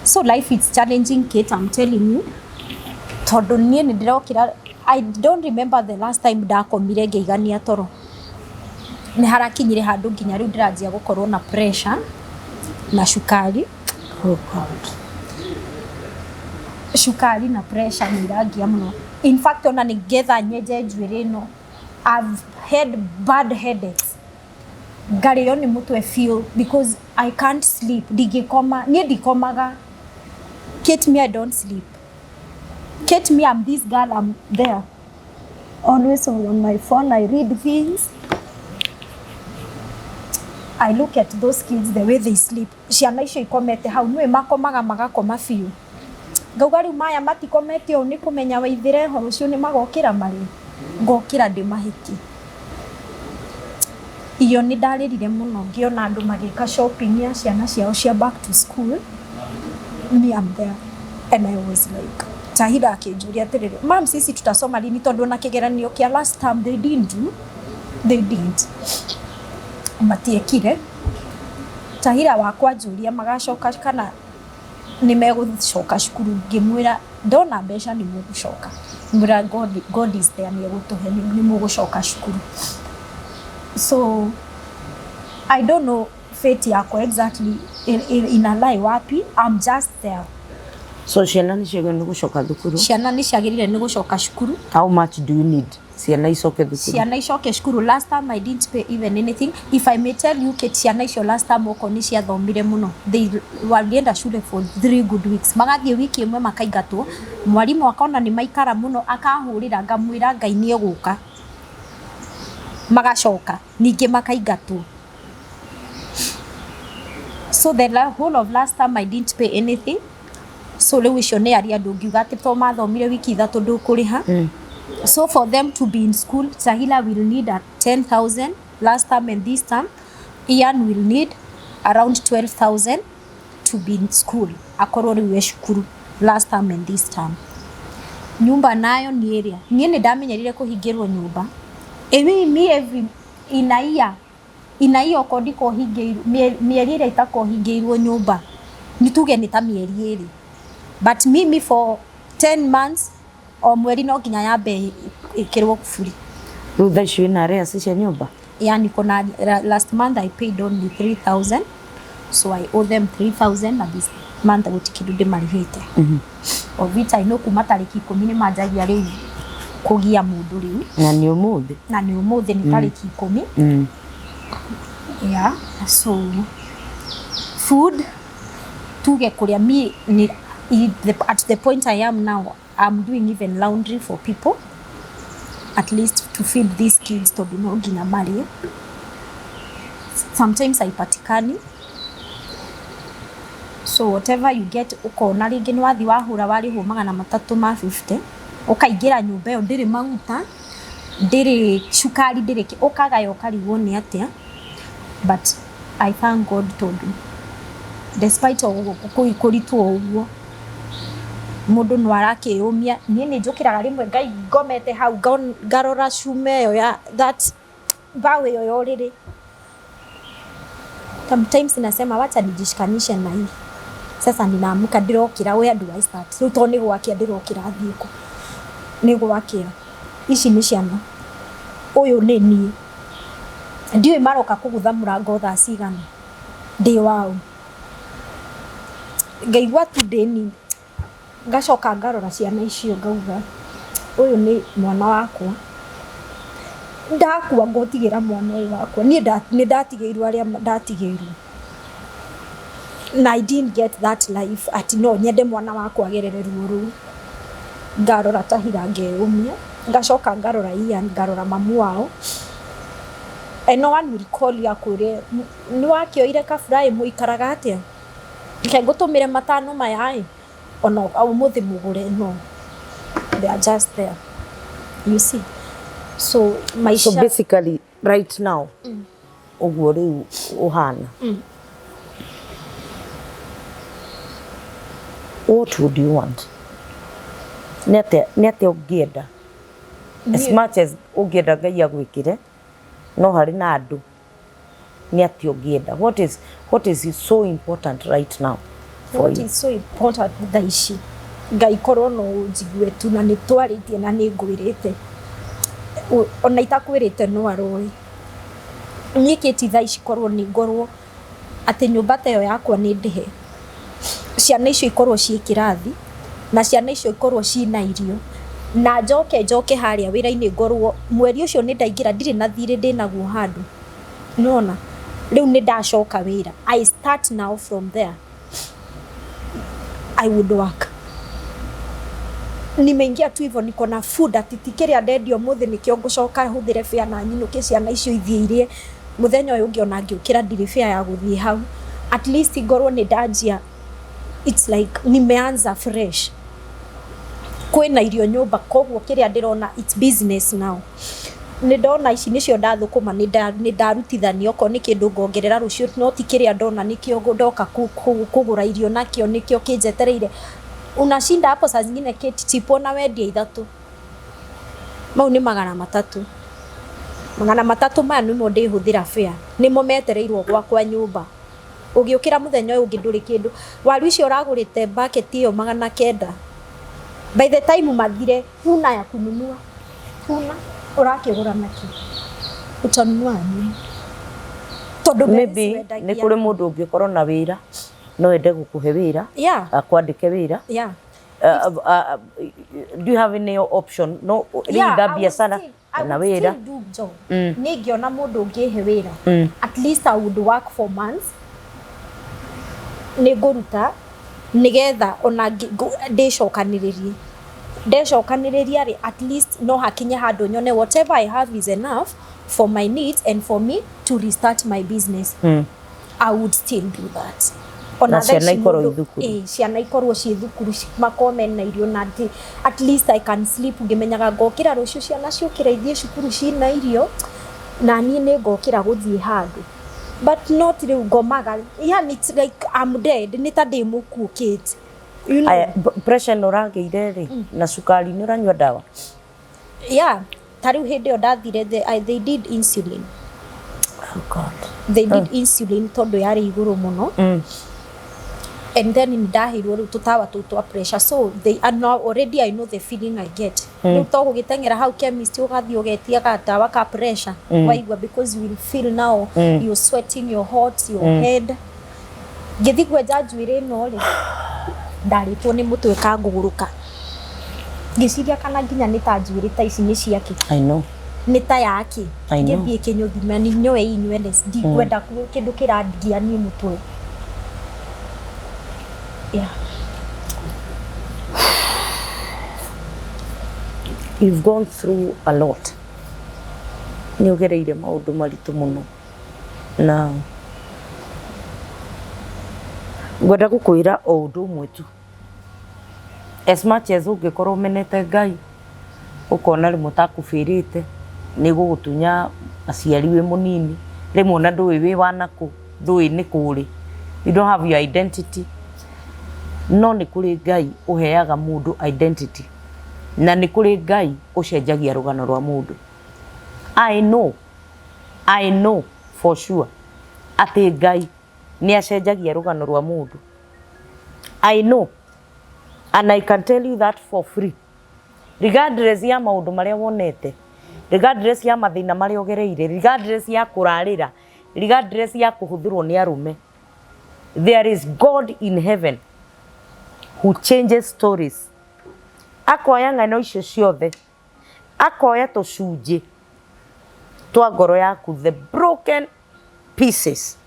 So life is challenging, Kate, I'm telling you, tondũ niĩ nĩ ndĩrokĩra, I don't remember the last time ndakomire ngĩigania toro. Nĩ harakinyire handũ nginya rĩu ndĩranjia gũkorwo na pressure na cukari. Oh God. Cukari na pressure nĩ irangia mũno. In fact, ona nĩgetha nyenje njuĩrĩ ĩno, I've had bad headaches, ngarĩo nĩ mũtwe biũ because I can't sleep. Ndingĩkoma, niĩ ndikomaga. Kate, me, I don't sleep. Kate, me, I'm this girl, I'm there always on my phone. I read things, I look at those kids, the way they sleep. Ciana icio ikomete hau nĩwe makomaga, magakoma biũ. Ngauga rĩu maya matikomete ũũ, nĩ kũmenya waithĩre ho rũciũ nĩ magokĩra marĩ ngokĩra ndĩmahĩki. Iyo nĩ ndarĩrire mũno ngĩona andũ magĩka shopping ya ciana ciao cia back to school. Me, I'm there and I was like, Tahira akĩnjũria atĩrĩrĩ, "Mam, sisi tutasoma lini?" Tondũ ona kĩgeranio kĩa last term they didn't do, they didn't, matiekire. Tahira wakwa njũria magacoka kana nĩ megũcoka cukuru. Ngĩmwĩra ndona mbeca nĩ mũgũcoka. Ngĩmwĩra God, God is there, nĩ egũtũhe, nĩ mũgũcoka cukuru. So I don't know fate yakwa exactly ina lie wapi. I'm just there. So ciana nĩ ciagĩrĩirwo nĩ gũcoka thukuru? Ciana nĩ ciagĩrĩire nĩ gũcoka cukuru. How much do you need ciana icoke thukuru? Ciana icoke cukuru, last time I didn't pay even anything. If I may tell you, Kate, ciana icio last time okorwo nĩ ciathomire mũno, they walienda shule for 3 good weeks. Magathiĩ wiki ĩmwe makaingatwo, mwarimũ akona nĩ maikara mũno, akahũrĩra. Ngamwĩra Ngai nĩ egũka, magacoka ningĩ makaingatwo. So the whole of last time I didn't pay anything. So rĩu icio nĩ aria ndũngiuga atĩ to mathomire wiki 3 ndũkũrĩha. So for them to be in school, Sahila will need a 10,000 last term and this term. Ian will need around 12,000 to be in school. Akorwo rĩu e cukuru last term and this term. Nyumba nayo nĩ ĩrĩa. Niĩ nĩ ndamenyerire kũhingĩrwo nyũmba. Ĩmi mi every inaia inaia okorwo ndikorwo hingĩirwo mĩeri ĩrĩa itakorwo hingĩirwo nyũmba, nĩ tuge nĩ ta mĩeri 2, but mimi for 10 months o mweri no nginya yambe ĩkĩrwo kuburi. Rĩu thaa ici wĩna arrears cia nyũmba? Yani kuna last month I paid only 3000, so I owe them 3000, na this month gũti kĩndũ ndĩmarĩhĩte. Of which I know kuma tarĩki 10 nĩ manjagia rĩu Kũgia mũndũ rĩu. Na nĩ ũmũthĩ. Na nĩ ũmũthĩ, nĩ tarĩki 10. Yeah, so food, tuge kuria mi ni, at the point I am now, I'm doing even laundry for people, at least to feed these kids, tondu no nginya marĩe. Sometimes haipatikani, so whatever you get, ukona rĩngĩ nĩ wathi wahũra warĩhwo 350, ũkaingĩra nyũmba ĩyo ndĩrĩ maguta, ndĩrĩ cukari, ndĩrĩ ũkagaya, ũkarigwo nĩ atĩa. But I thank God, tondu despite kũritũha ũguo, mũndũ no arakĩyũmia. Niĩ nĩ njũkĩraga rĩmwe ngai ngomete hau, ngarora cuma ĩyo ya that mbaũ ĩyo ya ũrĩrĩ. Sometimes nasema, "Wacha nijishikanishe na hii." Sasa ninaamka, ndĩrokĩra, where do I start? Rĩu tondũ nĩ gwakĩa, ndĩrokĩra thiĩ kũ? Nĩ gwakĩa, ici nĩ ciana, ũyũ nĩ niĩ, ndiũĩ maroka kũgũtha mũrango thaa cigana, ndĩ waũ? Ngaigua tu ndĩni, ngacoka ngarora ciana icio, ngauga, "Ũyũ nĩ mwana wakwa, ndakua ngũtigĩra mwana ũyũ wakwa." Niĩ nĩ ndatigĩirwo arĩa ndatigĩirwo, na I didn't get that life ati no nyende mwana wakwa agerere ruo rũu. Ngarora Tahira, ngeyũmia, ngacoka ngarora Ian, ngarora mamu wao, and no one will call you akwĩre nĩ wakĩoire kaburaĩ, mũikaraga atĩa, reke ngũtũmĩre 5 maya ĩ, ona ũmũthĩ mũgũre. No, they are just there, you see? So maisha. So basically right now, ũguo rĩu ũhana, what would you want? Nĩ atĩa ũngĩenda? As much as ũngĩenda Ngai agwĩkĩre, no harĩ na andũ, nĩ atĩa ũngĩenda? What is so important right now for What you? is so important thaa ici, Ngai korwo no ũnjigue tu, na nĩ twarĩtie na nĩ ngwĩrĩte, ona itakwĩrĩte no aroĩ niĩ kĩti. Thaa ici korwo nĩ ngorwo atĩ nyũmba ta ĩyo yakwa nĩ ndĩhe, ciana icio ikorwo ciĩ kĩrathi, na ciana icio ikorwo ciĩna irio, na njoke harĩa wĩra-inĩ, ngorwo mweri ũcio nĩ ndaingĩra, ndirĩ na thirĩ ndĩnaguo handũ, nĩwona rĩu nĩ ndacoka wĩra. I start now from there, I would work. Nimeingia tu hivyo, niko na food, ati ti kĩrĩa ndendia ũmũthĩ nĩkĩo ngũcoka hũthĩre fare na nyinũke, ciana icio ithiĩ irie mũthenya ũyũ ũngĩ. Ona ngĩũkĩra ndirĩ fare ya gũthiĩ hau. At least ngorwo nĩ ndanjia, it's like nimeanza fresh, kwĩna irio nyũmba. Koguo kĩrĩa ndĩrona, it's business now. Nĩ ndona ici nĩcio ndathũkũma, nĩ ndarutithania, okorwo nĩ kĩndũ ngongerera rũciũ, no ti kĩrĩa ndona nĩkĩo ndoka kũgũra irio nakĩo, nĩkĩo kĩnjetereire. Unashinda hapo saa zingine keti chipo na wendia ithatũ, mau nĩ 300. 300 maya nĩmo ndĩhũthĩra fare, nĩmo metereirwo gwakwa nyũmba. Ũgĩũkĩra mũthenya ũyũ ũngĩ ndũrĩ kĩndũ. Waru icio ũragũrĩte bucket ĩyo 900, by the time mathire, huna ya kununua, huna ũrakĩgũra nakĩ, utanunua nini? Tondũ Maybe wendagia. nĩ kũrĩ mũndũ ũngĩkorwo na wĩra, no ende gũkũhe wĩra, akwandĩke wĩra. Do you have any option? No Yeah, either I would biacara I kana would wĩra? still do job. Nĩ ingĩona mũndũ ũngĩhe wĩra, at least I would work for months, nĩ ngũruta nĩgetha ona ndĩcokanĩrĩrie. Ndecokanĩrĩria rĩ, at least no hakinye handũ nyone whatever I have is enough for my needs and for me to restart my business. I would still do that. Ona Na thaa ciana ici ikorwo mũndũ- i thukuru. Ĩĩ, ciana ikorwo ciĩ thukuru, makorwo mena irio, na atĩ at least I can sleep ngĩmenyaga ngokĩra rũciũ, ciana ciũkĩra ithiĩ cukuru ciĩna irio, na niĩ nĩ ngokĩra gũthiĩ handũ. But not rĩu ngomaga, yani it's like I'm dead, nĩ ta ndĩ mũkuũ, Kate, you know? Aya, pressure ĩno ũragĩire rĩ, na cukari, nĩ ũranyua ndawa? Yeah, ta rĩu hĩndĩ ĩyo ndathire, they did insulin. Oh God. They did insulin tondũ yarĩ igũrũ mũno. And then nĩ ndaheirwo rĩu tũtawa tũu twa pressure, so they are now already, I know the feeling I get. Rĩu to gũgĩteng'era hau chemist, ũgathiĩ ũgetia gatawa ka pressure, waigua, because you will feel now you're sweating, you're hot, your head. Ngĩthiĩ kwenja njuĩrĩ ĩno rĩ, ndarĩtwo nĩ mũtwe kangũgũrũka. Ngĩciria kana nginya nĩ ta njuĩrĩ ta ici nĩ ciake. I know. Nĩ ta yake. I know. Ngĩthiĩ kĩnyũthima nĩ nyoe inywele, ndikwenda kĩndũ kĩrangia niĩ mũtwe. Yeah. You've gone through a lot. Nĩ ũgereire maũndũ maritũ mũno na ngwenda gũkwĩra o ũndũ ũmwe tu. As much as ũngĩkorwo ũmenete Ngai, ũkona rĩmwe ta akũbĩrĩte, nĩ gũgũtunya aciari wĩ mũnini, rĩmwe ona ndũĩ wĩ wa nakũ, ndũĩ nĩ kũ ũrĩ, you don't have your identity. No nĩ kũrĩ Ngai ũheaga mũndũ identity, na nĩ kũrĩ Ngai ũcenjagia rũgano rwa mũndũ. I know, I know for sure atĩ Ngai nĩ acenjagia rũgano rwa mũndũ. I know and I can tell you that for free. Regardless ya maũndũ marĩa wonete, regardless ya mathĩna marĩa ũgereire, regardless ya kũrarĩra, regardless ya kũhũthĩrwo nĩ arũme, there is God in heaven who changes stories. Akoya ng'ano icio ciothe, akoya tũcunjĩ twa ngoro yaku, the broken pieces,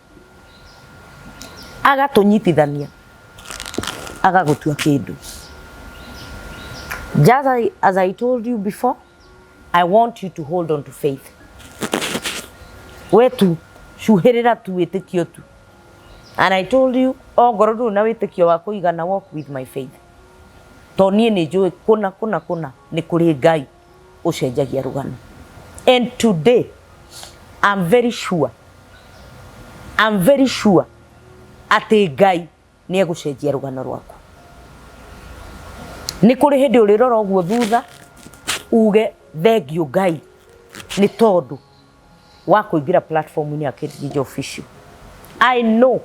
agatũnyitithania agagũtua kĩndũ. Just as I told you before, I want you to hold on to faith. We tu cuhĩrĩra tu wĩtĩkio tu. And I told you, ongorwo ndũrĩ na wĩtĩkio wa kũigana, walk with my faith. To niĩ nĩ njũĩ kũna kũna kũna nĩ kũrĩ Ngai ũcenjagia rũgano. And today, I'm very sure, I'm very sure atĩ Ngai nĩ egũcenjia rũgano rwaku. Nĩ kũrĩ hĩndĩ ũrĩrora ũguo thutha uge thengio Ngai nĩ tondũ wa kũingĩra platform-inĩ ya Kate Ginger Official. I know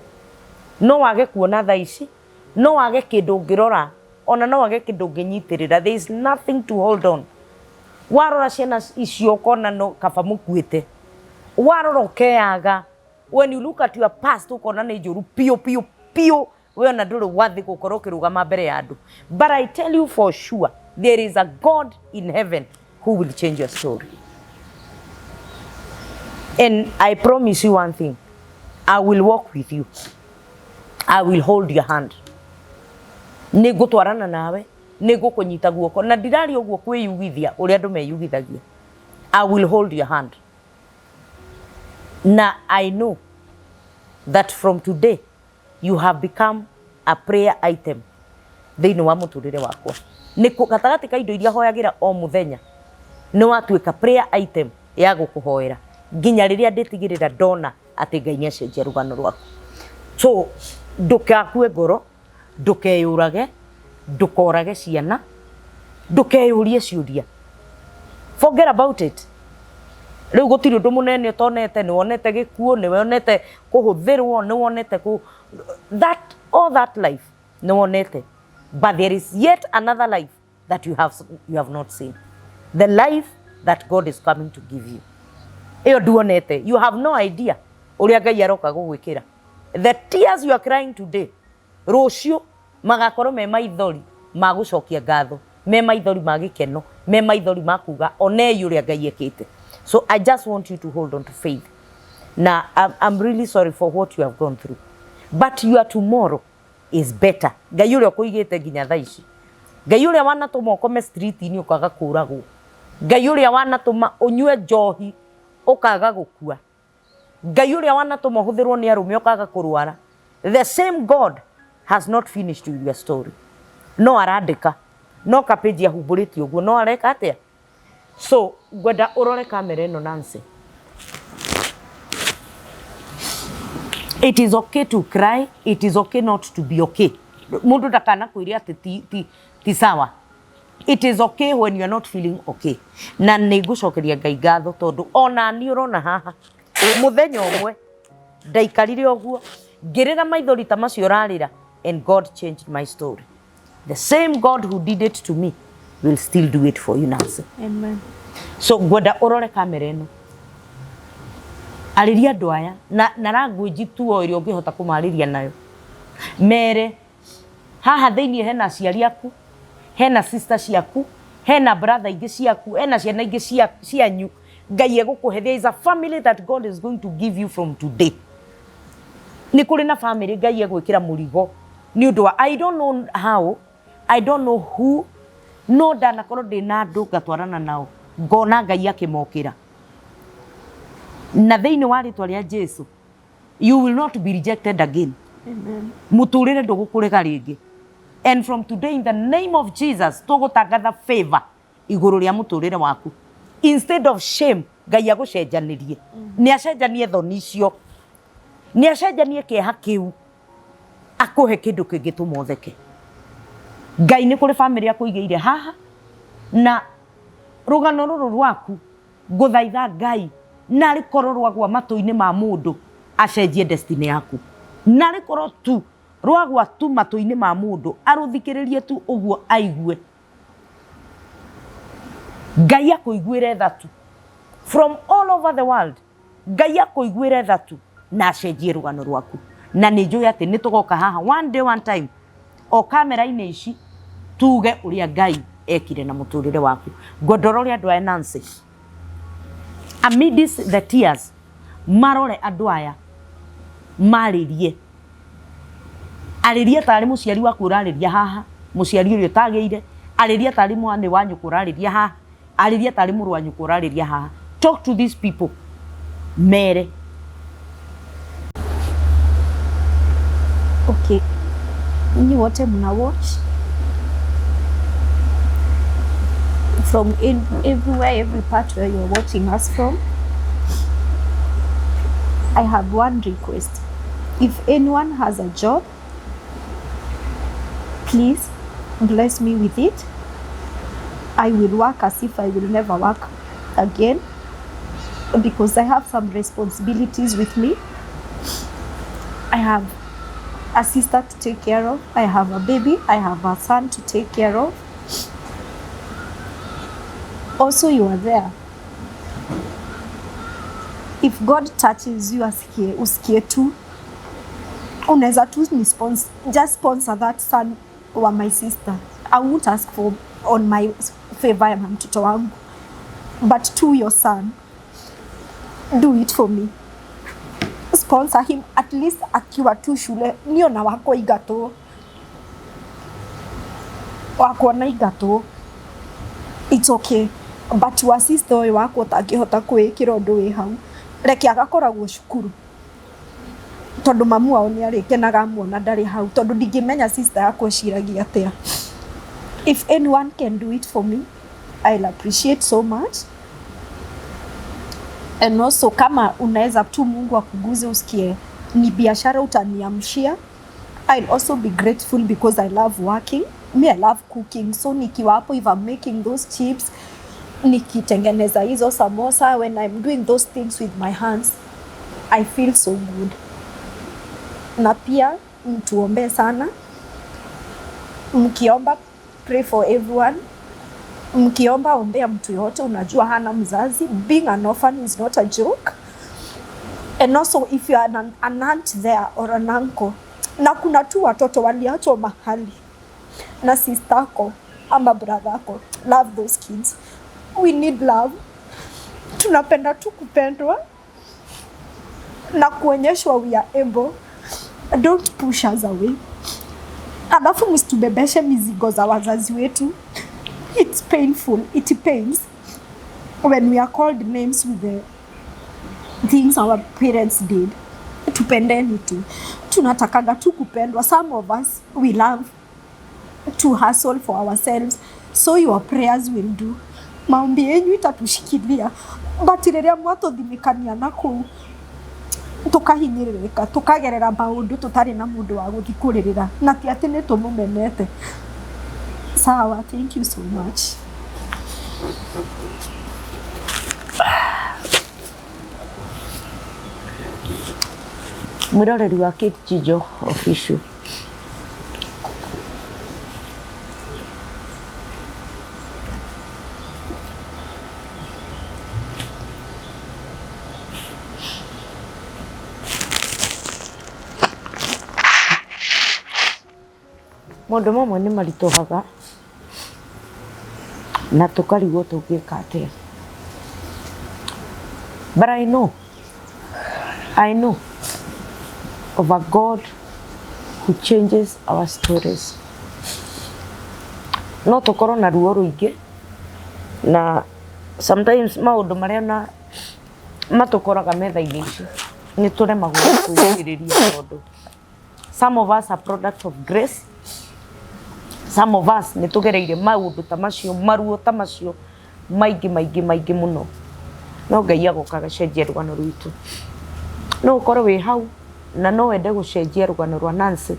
no wage kuona thaa ici, no wage kĩndũ ũngĩrora, ona no wage kĩndũ ũngĩnyitĩrĩra. There is nothing to hold on. Warora ciana icio ũkona no kaba mũkuĩte. Warora ũkeyaga. When you look at your past ũkona nĩ njũru piũ piũ piũ, we ona ndũrĩ wathi gũkorwo ũkĩrũgama mbere ya andũ. But I tell you for sure, there is a God in heaven who will change your story. And I promise you one thing, I will walk with you. I will hold your hand. Nĩ ngũtwarana nawe, nĩ ngũkũnyita guoko, na ndiraria ũguo kwĩyugithia ũrĩa andũ meyugithagia. I will hold your hand. Na I know that from today you have become a prayer item thĩinĩ wa mũtũrĩre wakwa. Nĩ gatagatĩ ka indo iria hoyagĩra o mũthenya, nĩ watuĩka prayer item ya gũkũhoera nginya rĩrĩa ndĩtigĩrĩra ndona atĩ Ngai nĩ acenjia rũgano rwaku. So ndũgakue ngoro, ndũkeyũrage, ndũkorage ciana, ndũkeyũrie ciũria. Forget about it. Rĩu gũtirĩ ũndũ mũnene ũtonete, nĩ wonete gĩkuũ, nĩ wonete kũhũthĩrwo, nĩ wonete kũ that all that life nĩ wonete. But there is yet another life that you have not seen. The life that God is coming to give you. Ĩyo nduonete. You have no idea ũrĩa Ngai aroka gũgwĩkĩra. The tears you are crying today, rũciũ magakorwo me maithori ma gũcokia ngatho, me maithori ma gĩkeno, me maithori ma kuga onei ũrĩa Ngai ekĩte. So I just want you to hold on to faith. Na I'm really sorry for what you have gone through. But your tomorrow is better. Ngai ũrĩa ũkũigĩte nginya thaa ici, Ngai ũrĩa wanatũma ũkome street-inĩ ũkaga kũragwo, Ngai ũrĩa wanatũma ũnyue njohi ũkaga gũkua, Ngai ũrĩa wanatũma ũhũthĩrwo nĩ arũme ũkaga kũrwara, the same God has not finished with your story. No arandĩka, no kapĩnji ahumbũrĩtie ũguo, no areka atĩa? So ngwenda ũrore kamera ĩno Nancy. It is okay to cry, it is okay not to be okay. Mũndũ ndakanakwĩre atĩ ti sawa. It is okay when you are not feeling okay. Na nĩ ngũcokeria Ngai ngatho tondũ ona niĩ ũrona haha mũthenya ũmwe ndaikarire ũguo ngĩrĩra maithori ta macio ũrarĩra, and God changed my story. The same God who did it to me will still do it for you, Nancy. Amen. So ngwenda ũrore kamera ĩno, arĩria andũ aya na language tu o ĩrĩa ũngĩhota kũmarĩria nayo, mere haha thĩinĩ hena aciari aku, hena sister ciaku, Hena brother ingĩ ciaku, hena ciana ingĩ cianyu Ngai egũkũhe. There is a family that God is going to give you from today. Nĩ kũrĩ na family Ngai egwĩkĩra mũrigo nĩ ũndũ wa, I don't know how, I don't know who, no ndanakorwo ndĩ na andũ ngatwarana nao ngona Ngai akĩmokĩra. Na thĩinĩ wa rĩtwa rĩa Jesu, you will not be rejected again. Amen. Mũtũrĩre ndũgũkũrega rĩngĩ. And from today, in the name of Jesus, tũgũtangatha favor igũrũ rĩa mũtũrĩre waku. Instead of shame, Ngai agũcenjanĩrie. Nĩ acenjanie thoni icio, nĩ acenjanie kĩeha kĩu, akũhe kĩndũ kĩngĩtũma ũtheke. Ngai nĩ kũrĩ famĩlĩ akũigĩire haha, na rũgano rũrũ rwaku ngũthaitha Ngai narĩ korwo rwagwa matũ-inĩ ma mũndũ acenjie destiny yaku, narĩ korwo tu rwagwa tu matũ-inĩ ma mũndũ arũthikĩrĩrie tu ũguo aigue, Ngai akũiguĩre tha tu from all over the world. Ngai akũiguĩre tha tu na acenjie rũgano rwaku. Na nĩ njũĩ atĩ nĩ tũgoka haha one day, one time, o kamera-inĩ ici tuge ũrĩa Ngai ekire na mũtũrĩre waku. Ngwenda ũrore andũ aya, Nancy, amidst the tears, marore andũ aya, marĩrie, arĩria tarĩ mũciari waku ũrarĩria haha, mũciari ũrĩa ũtagĩire, arĩria tarĩ mwana wa nyũkwa ũrarĩria haha, arĩria tarĩ mũrũ wa nyũkwa ũrarĩria haha. Talk to these people, mere. Okay, nyinyi wote mna watch from in, everywhere, every part where you're watching us from. I have one request. If anyone has a job, please bless me with it. I will work as if I will never work again, because I have some responsibilities with me. I have a sister to take care of. I have a baby. I have a son to take care of. Also, you are there. If God touches you, asikie, usikie tu, unaweza tu ni sponsor, just sponsor that son wa my sister. I won't ask for on my favor ya mtoto wangu, but to your son, do it for me. Sponsor him at least akiwa tu shule, niyo na wako igatwo, wakwa na igatwo, it's okay, but wa sister ũyũ wakwa ũtangĩhota kwĩĩkĩra ũndũ wĩ hau, reke agakoragwo cukuru, tondũ mamu wao nĩ arĩkenaga amuona ndarĩ hau, tondũ ndingĩmenya sister yakwa eciragia atĩa. If anyone can do it for me, I'll appreciate so much. And also kama unaweza tu Mungu akuguze usikie ni biashara utaniamshia, I'll also be grateful because I love working. Me, I love cooking. So nikiwa hapo, if I'm making those chips, nikitengeneza hizo samosa, when I'm doing those things with my hands, I feel so good. Na pia mtuombee sana. Mkiomba, pray for everyone. Mkiomba, ombea mtu yote unajua hana mzazi. Being an orphan is not a joke. And also if you are an aunt there or an uncle, na kuna tu watoto waliachwa mahali na sistako ama brotherako, love those kids. We need love. Tunapenda tu kupendwa na kuonyeshwa we are able. Don't push us away. Alafu msitubebeshe mizigo za wazazi wetu. It's painful. It pains when we are called names with the things our parents did. Tupendeni tu, tunatakaga tu kupendwa. Some of us, we love to hustle for ourselves, so your prayers will do. Maombi yenyu itatushikilia, but rĩrĩa mwatũthimĩkania na kũu, tukahinyĩrĩrĩka, tukagerera maũndũ tũtarĩ na mũndũ wa gũthiĩ kũrĩrĩra, na ti atĩ nĩ tũmũmenete. Sawa, thank you so much. Mwĩroreri wa Kate Jijo Official, maũndũ mamwe nĩ maritũhaga. Na tũkarigwo tũngĩka atĩa. But I know of a God who changes our stories. No tũkorwo na ruo rũingĩ na sometimes maũndũ marĩa na matũkoraga metha-inĩ ici nĩ tũremagwo nĩ kwĩgirĩrĩria tondũ some of us are products of grace, some of us nĩ tũgereire maũndũ ta macio, maruo ta macio maingĩ maingĩ maingĩ mũno, no Ngai agoka agacenjia rũgano rwitũ. No ũkorwo wĩ hau na no wende gũcenjia rũgano rwa Nancy,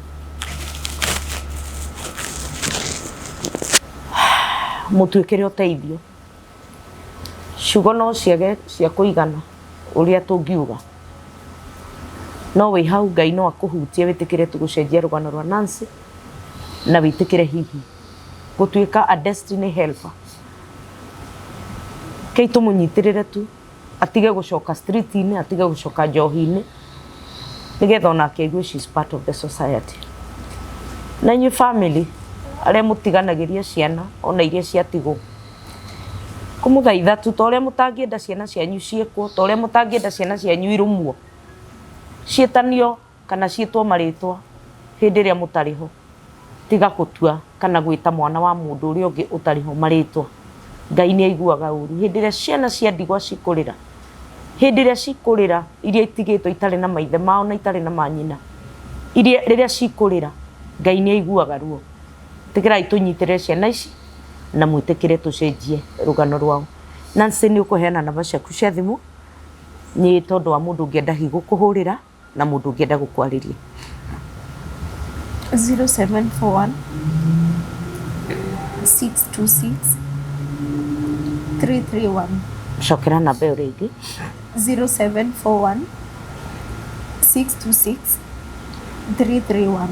mũtuĩkĩre ũteithio. Ciugo no ciage cia kũigana ũrĩa tũngiuga, no wĩ hau Ngai no akũhutie wĩtĩkĩre tu gũcenjia rũgano rwa Nancy na wĩtĩkĩre hihi gũtuĩka a destiny helper. Kei tũmũnyitĩrĩre tu atige gũcoka street-inĩ, atige gũcoka njohi-inĩ nĩgetha onake aigue she is part of the society. Na inyuĩ family arĩa mũtiganagĩria ciana ona iria ciatigwo, kũmũthaitha tu ta ũrĩa mũtangĩenda ciana cianyu ciĩkwo, ta ũrĩa mũtangĩenda ciana cianyu irũmwo, ciĩtanio kana ciĩtwo marĩtwa hĩndĩ ĩrĩa mũtarĩ ho, tiga gũtua kana gwĩta mwana wa mũndũ ũrĩa ũngĩ ũtarĩ ho marĩtwa. Ngai nĩ aiguaga ũru hĩndĩ ĩrĩa ciana cia ndigwa cikũrĩra, hĩndĩ ĩrĩa cikũrĩra iria itigĩtwo itarĩ na maithe mao na itarĩ na manyina, iria rĩrĩa cikũrĩra Ngai nĩ aiguaga ruo. Ĩtĩkĩrai tũnyitĩrĩre ciana ici na mwĩtĩkĩre tũcenjie rũgano rwao. Nancy, nĩ ũkũheana namba ciaku cia thimũ nĩ tondũ wa mũndũ ũngĩenda hihi gũkũhũrĩra na mũndũ ũngĩenda gũkwarĩria. 0741 626 331. Cokera namba ĩyo rĩngĩ. 0741 626 331.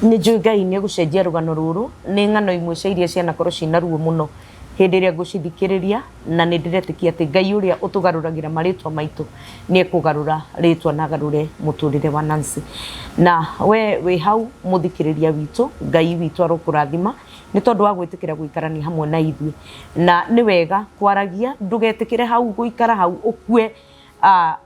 Nĩ njũĩ Ngai nĩ egũcenjia rũgano rũrũ. Nĩ ng'ano imwe cia iria cianakorwo ciĩna ruo mũno hĩndĩ ĩrĩa ngũcithikĩrĩria, na nĩ ndĩretĩkia atĩ Ngai ũrĩa ũtũgarũragĩra marĩtwa maitũ nĩ ekũgarũra rĩtwa na agarũre mũtũrĩre wa Nancy. Na we wĩ hau mũthikĩrĩria witũ, Ngai witũ arokũrathima nĩ tondũ wa gwĩtĩkĩra gũikarania hamwe na ithuĩ. Na nĩ wega kwaragia, ndũgetĩkĩre hau gũikara hau ũkue,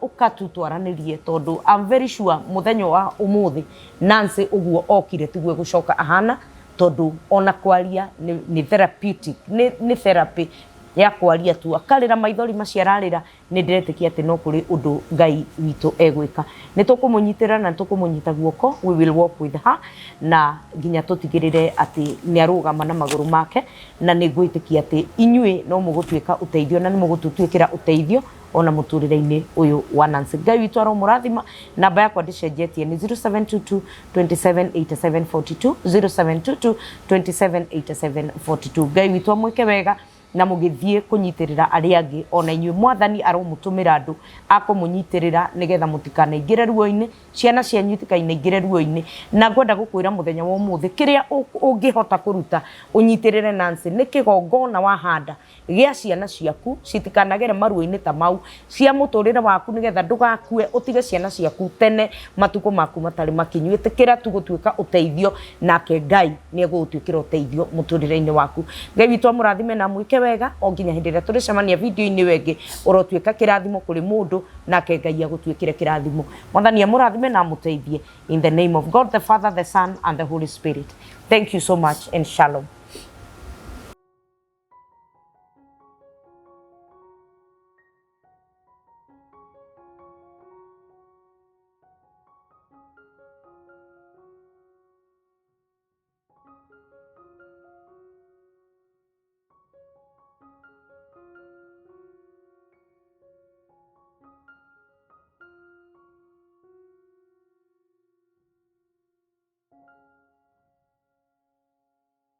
ũka tu twaranĩrie, tondũ I'm very sure mũthenya wa ũmũthĩ Nancy ũguo okire tiguo egũcoka ahana, tondũ ona kwaria nĩ therapeutic, nĩ therapy ya kwaria tu, akarĩra maithori macio ararĩra, nĩ ndĩretĩkia atĩ no kũrĩ ũndũ Ngai witũ egwĩka. Nĩ tũkũmũnyitĩrĩra na nĩ tũkũmũnyita guoko, we will walk with her, na nginya tũtigĩrĩre atĩ nĩ arũgama na magũrũ make, na nĩ ngwĩtĩkia atĩ inyuĩ no mũgũtuĩka ũteithio na nĩ mũgũtũtuĩkĩra ũteithio ona mũtũrĩre-inĩ ũyũ wa Nancy. Ngai witũ aromũrathima. Namba yakwa ndĩcenjetie nĩ 0722 27 87 42, 0722 27 87 42. Ngai witũ amwĩke wega na mũgĩthiĩ kũnyitĩrĩra arĩa angĩ, ona inyuĩ Mwathani aromũtũmĩra andũ a kũmũnyitĩrĩra nĩgetha mũtikanaingĩre ruo-inĩ, ciana cianyu itikanaingĩre ruo-inĩ. Na ngwenda gũkwĩra mũthenya wa ũmũthĩ kĩrĩa ũngĩhota kũruta ũnyitĩrĩre Nancy nĩ kĩgongona wahanda gĩa ciana ciaku citikanagere maruo-inĩ ta mau, cia mũtũrĩre waku, nĩgetha ndũgakue ũtige ciana ciaku tene matukũ maku matarĩ makinyu. Ĩtĩkĩra tu gũtuĩka ũteithio, nake Ngai nĩ egũgũtuĩkĩra ũteithio mũtũrĩre-inĩ waku. Ngai witũ amũrathime na amwĩke wega o nginya hĩndĩ ĩrĩa tũrĩcemania video-inĩ ĩyo ĩngĩ. Ũrotuĩka kĩrathimo kũrĩ mũndũ, nake Ngai agũtuĩkĩre kĩrathimo. Mwathani amũrathime na amũteithie. In the name of God the Father, the Son and the Holy Spirit. Thank you so much and shalom.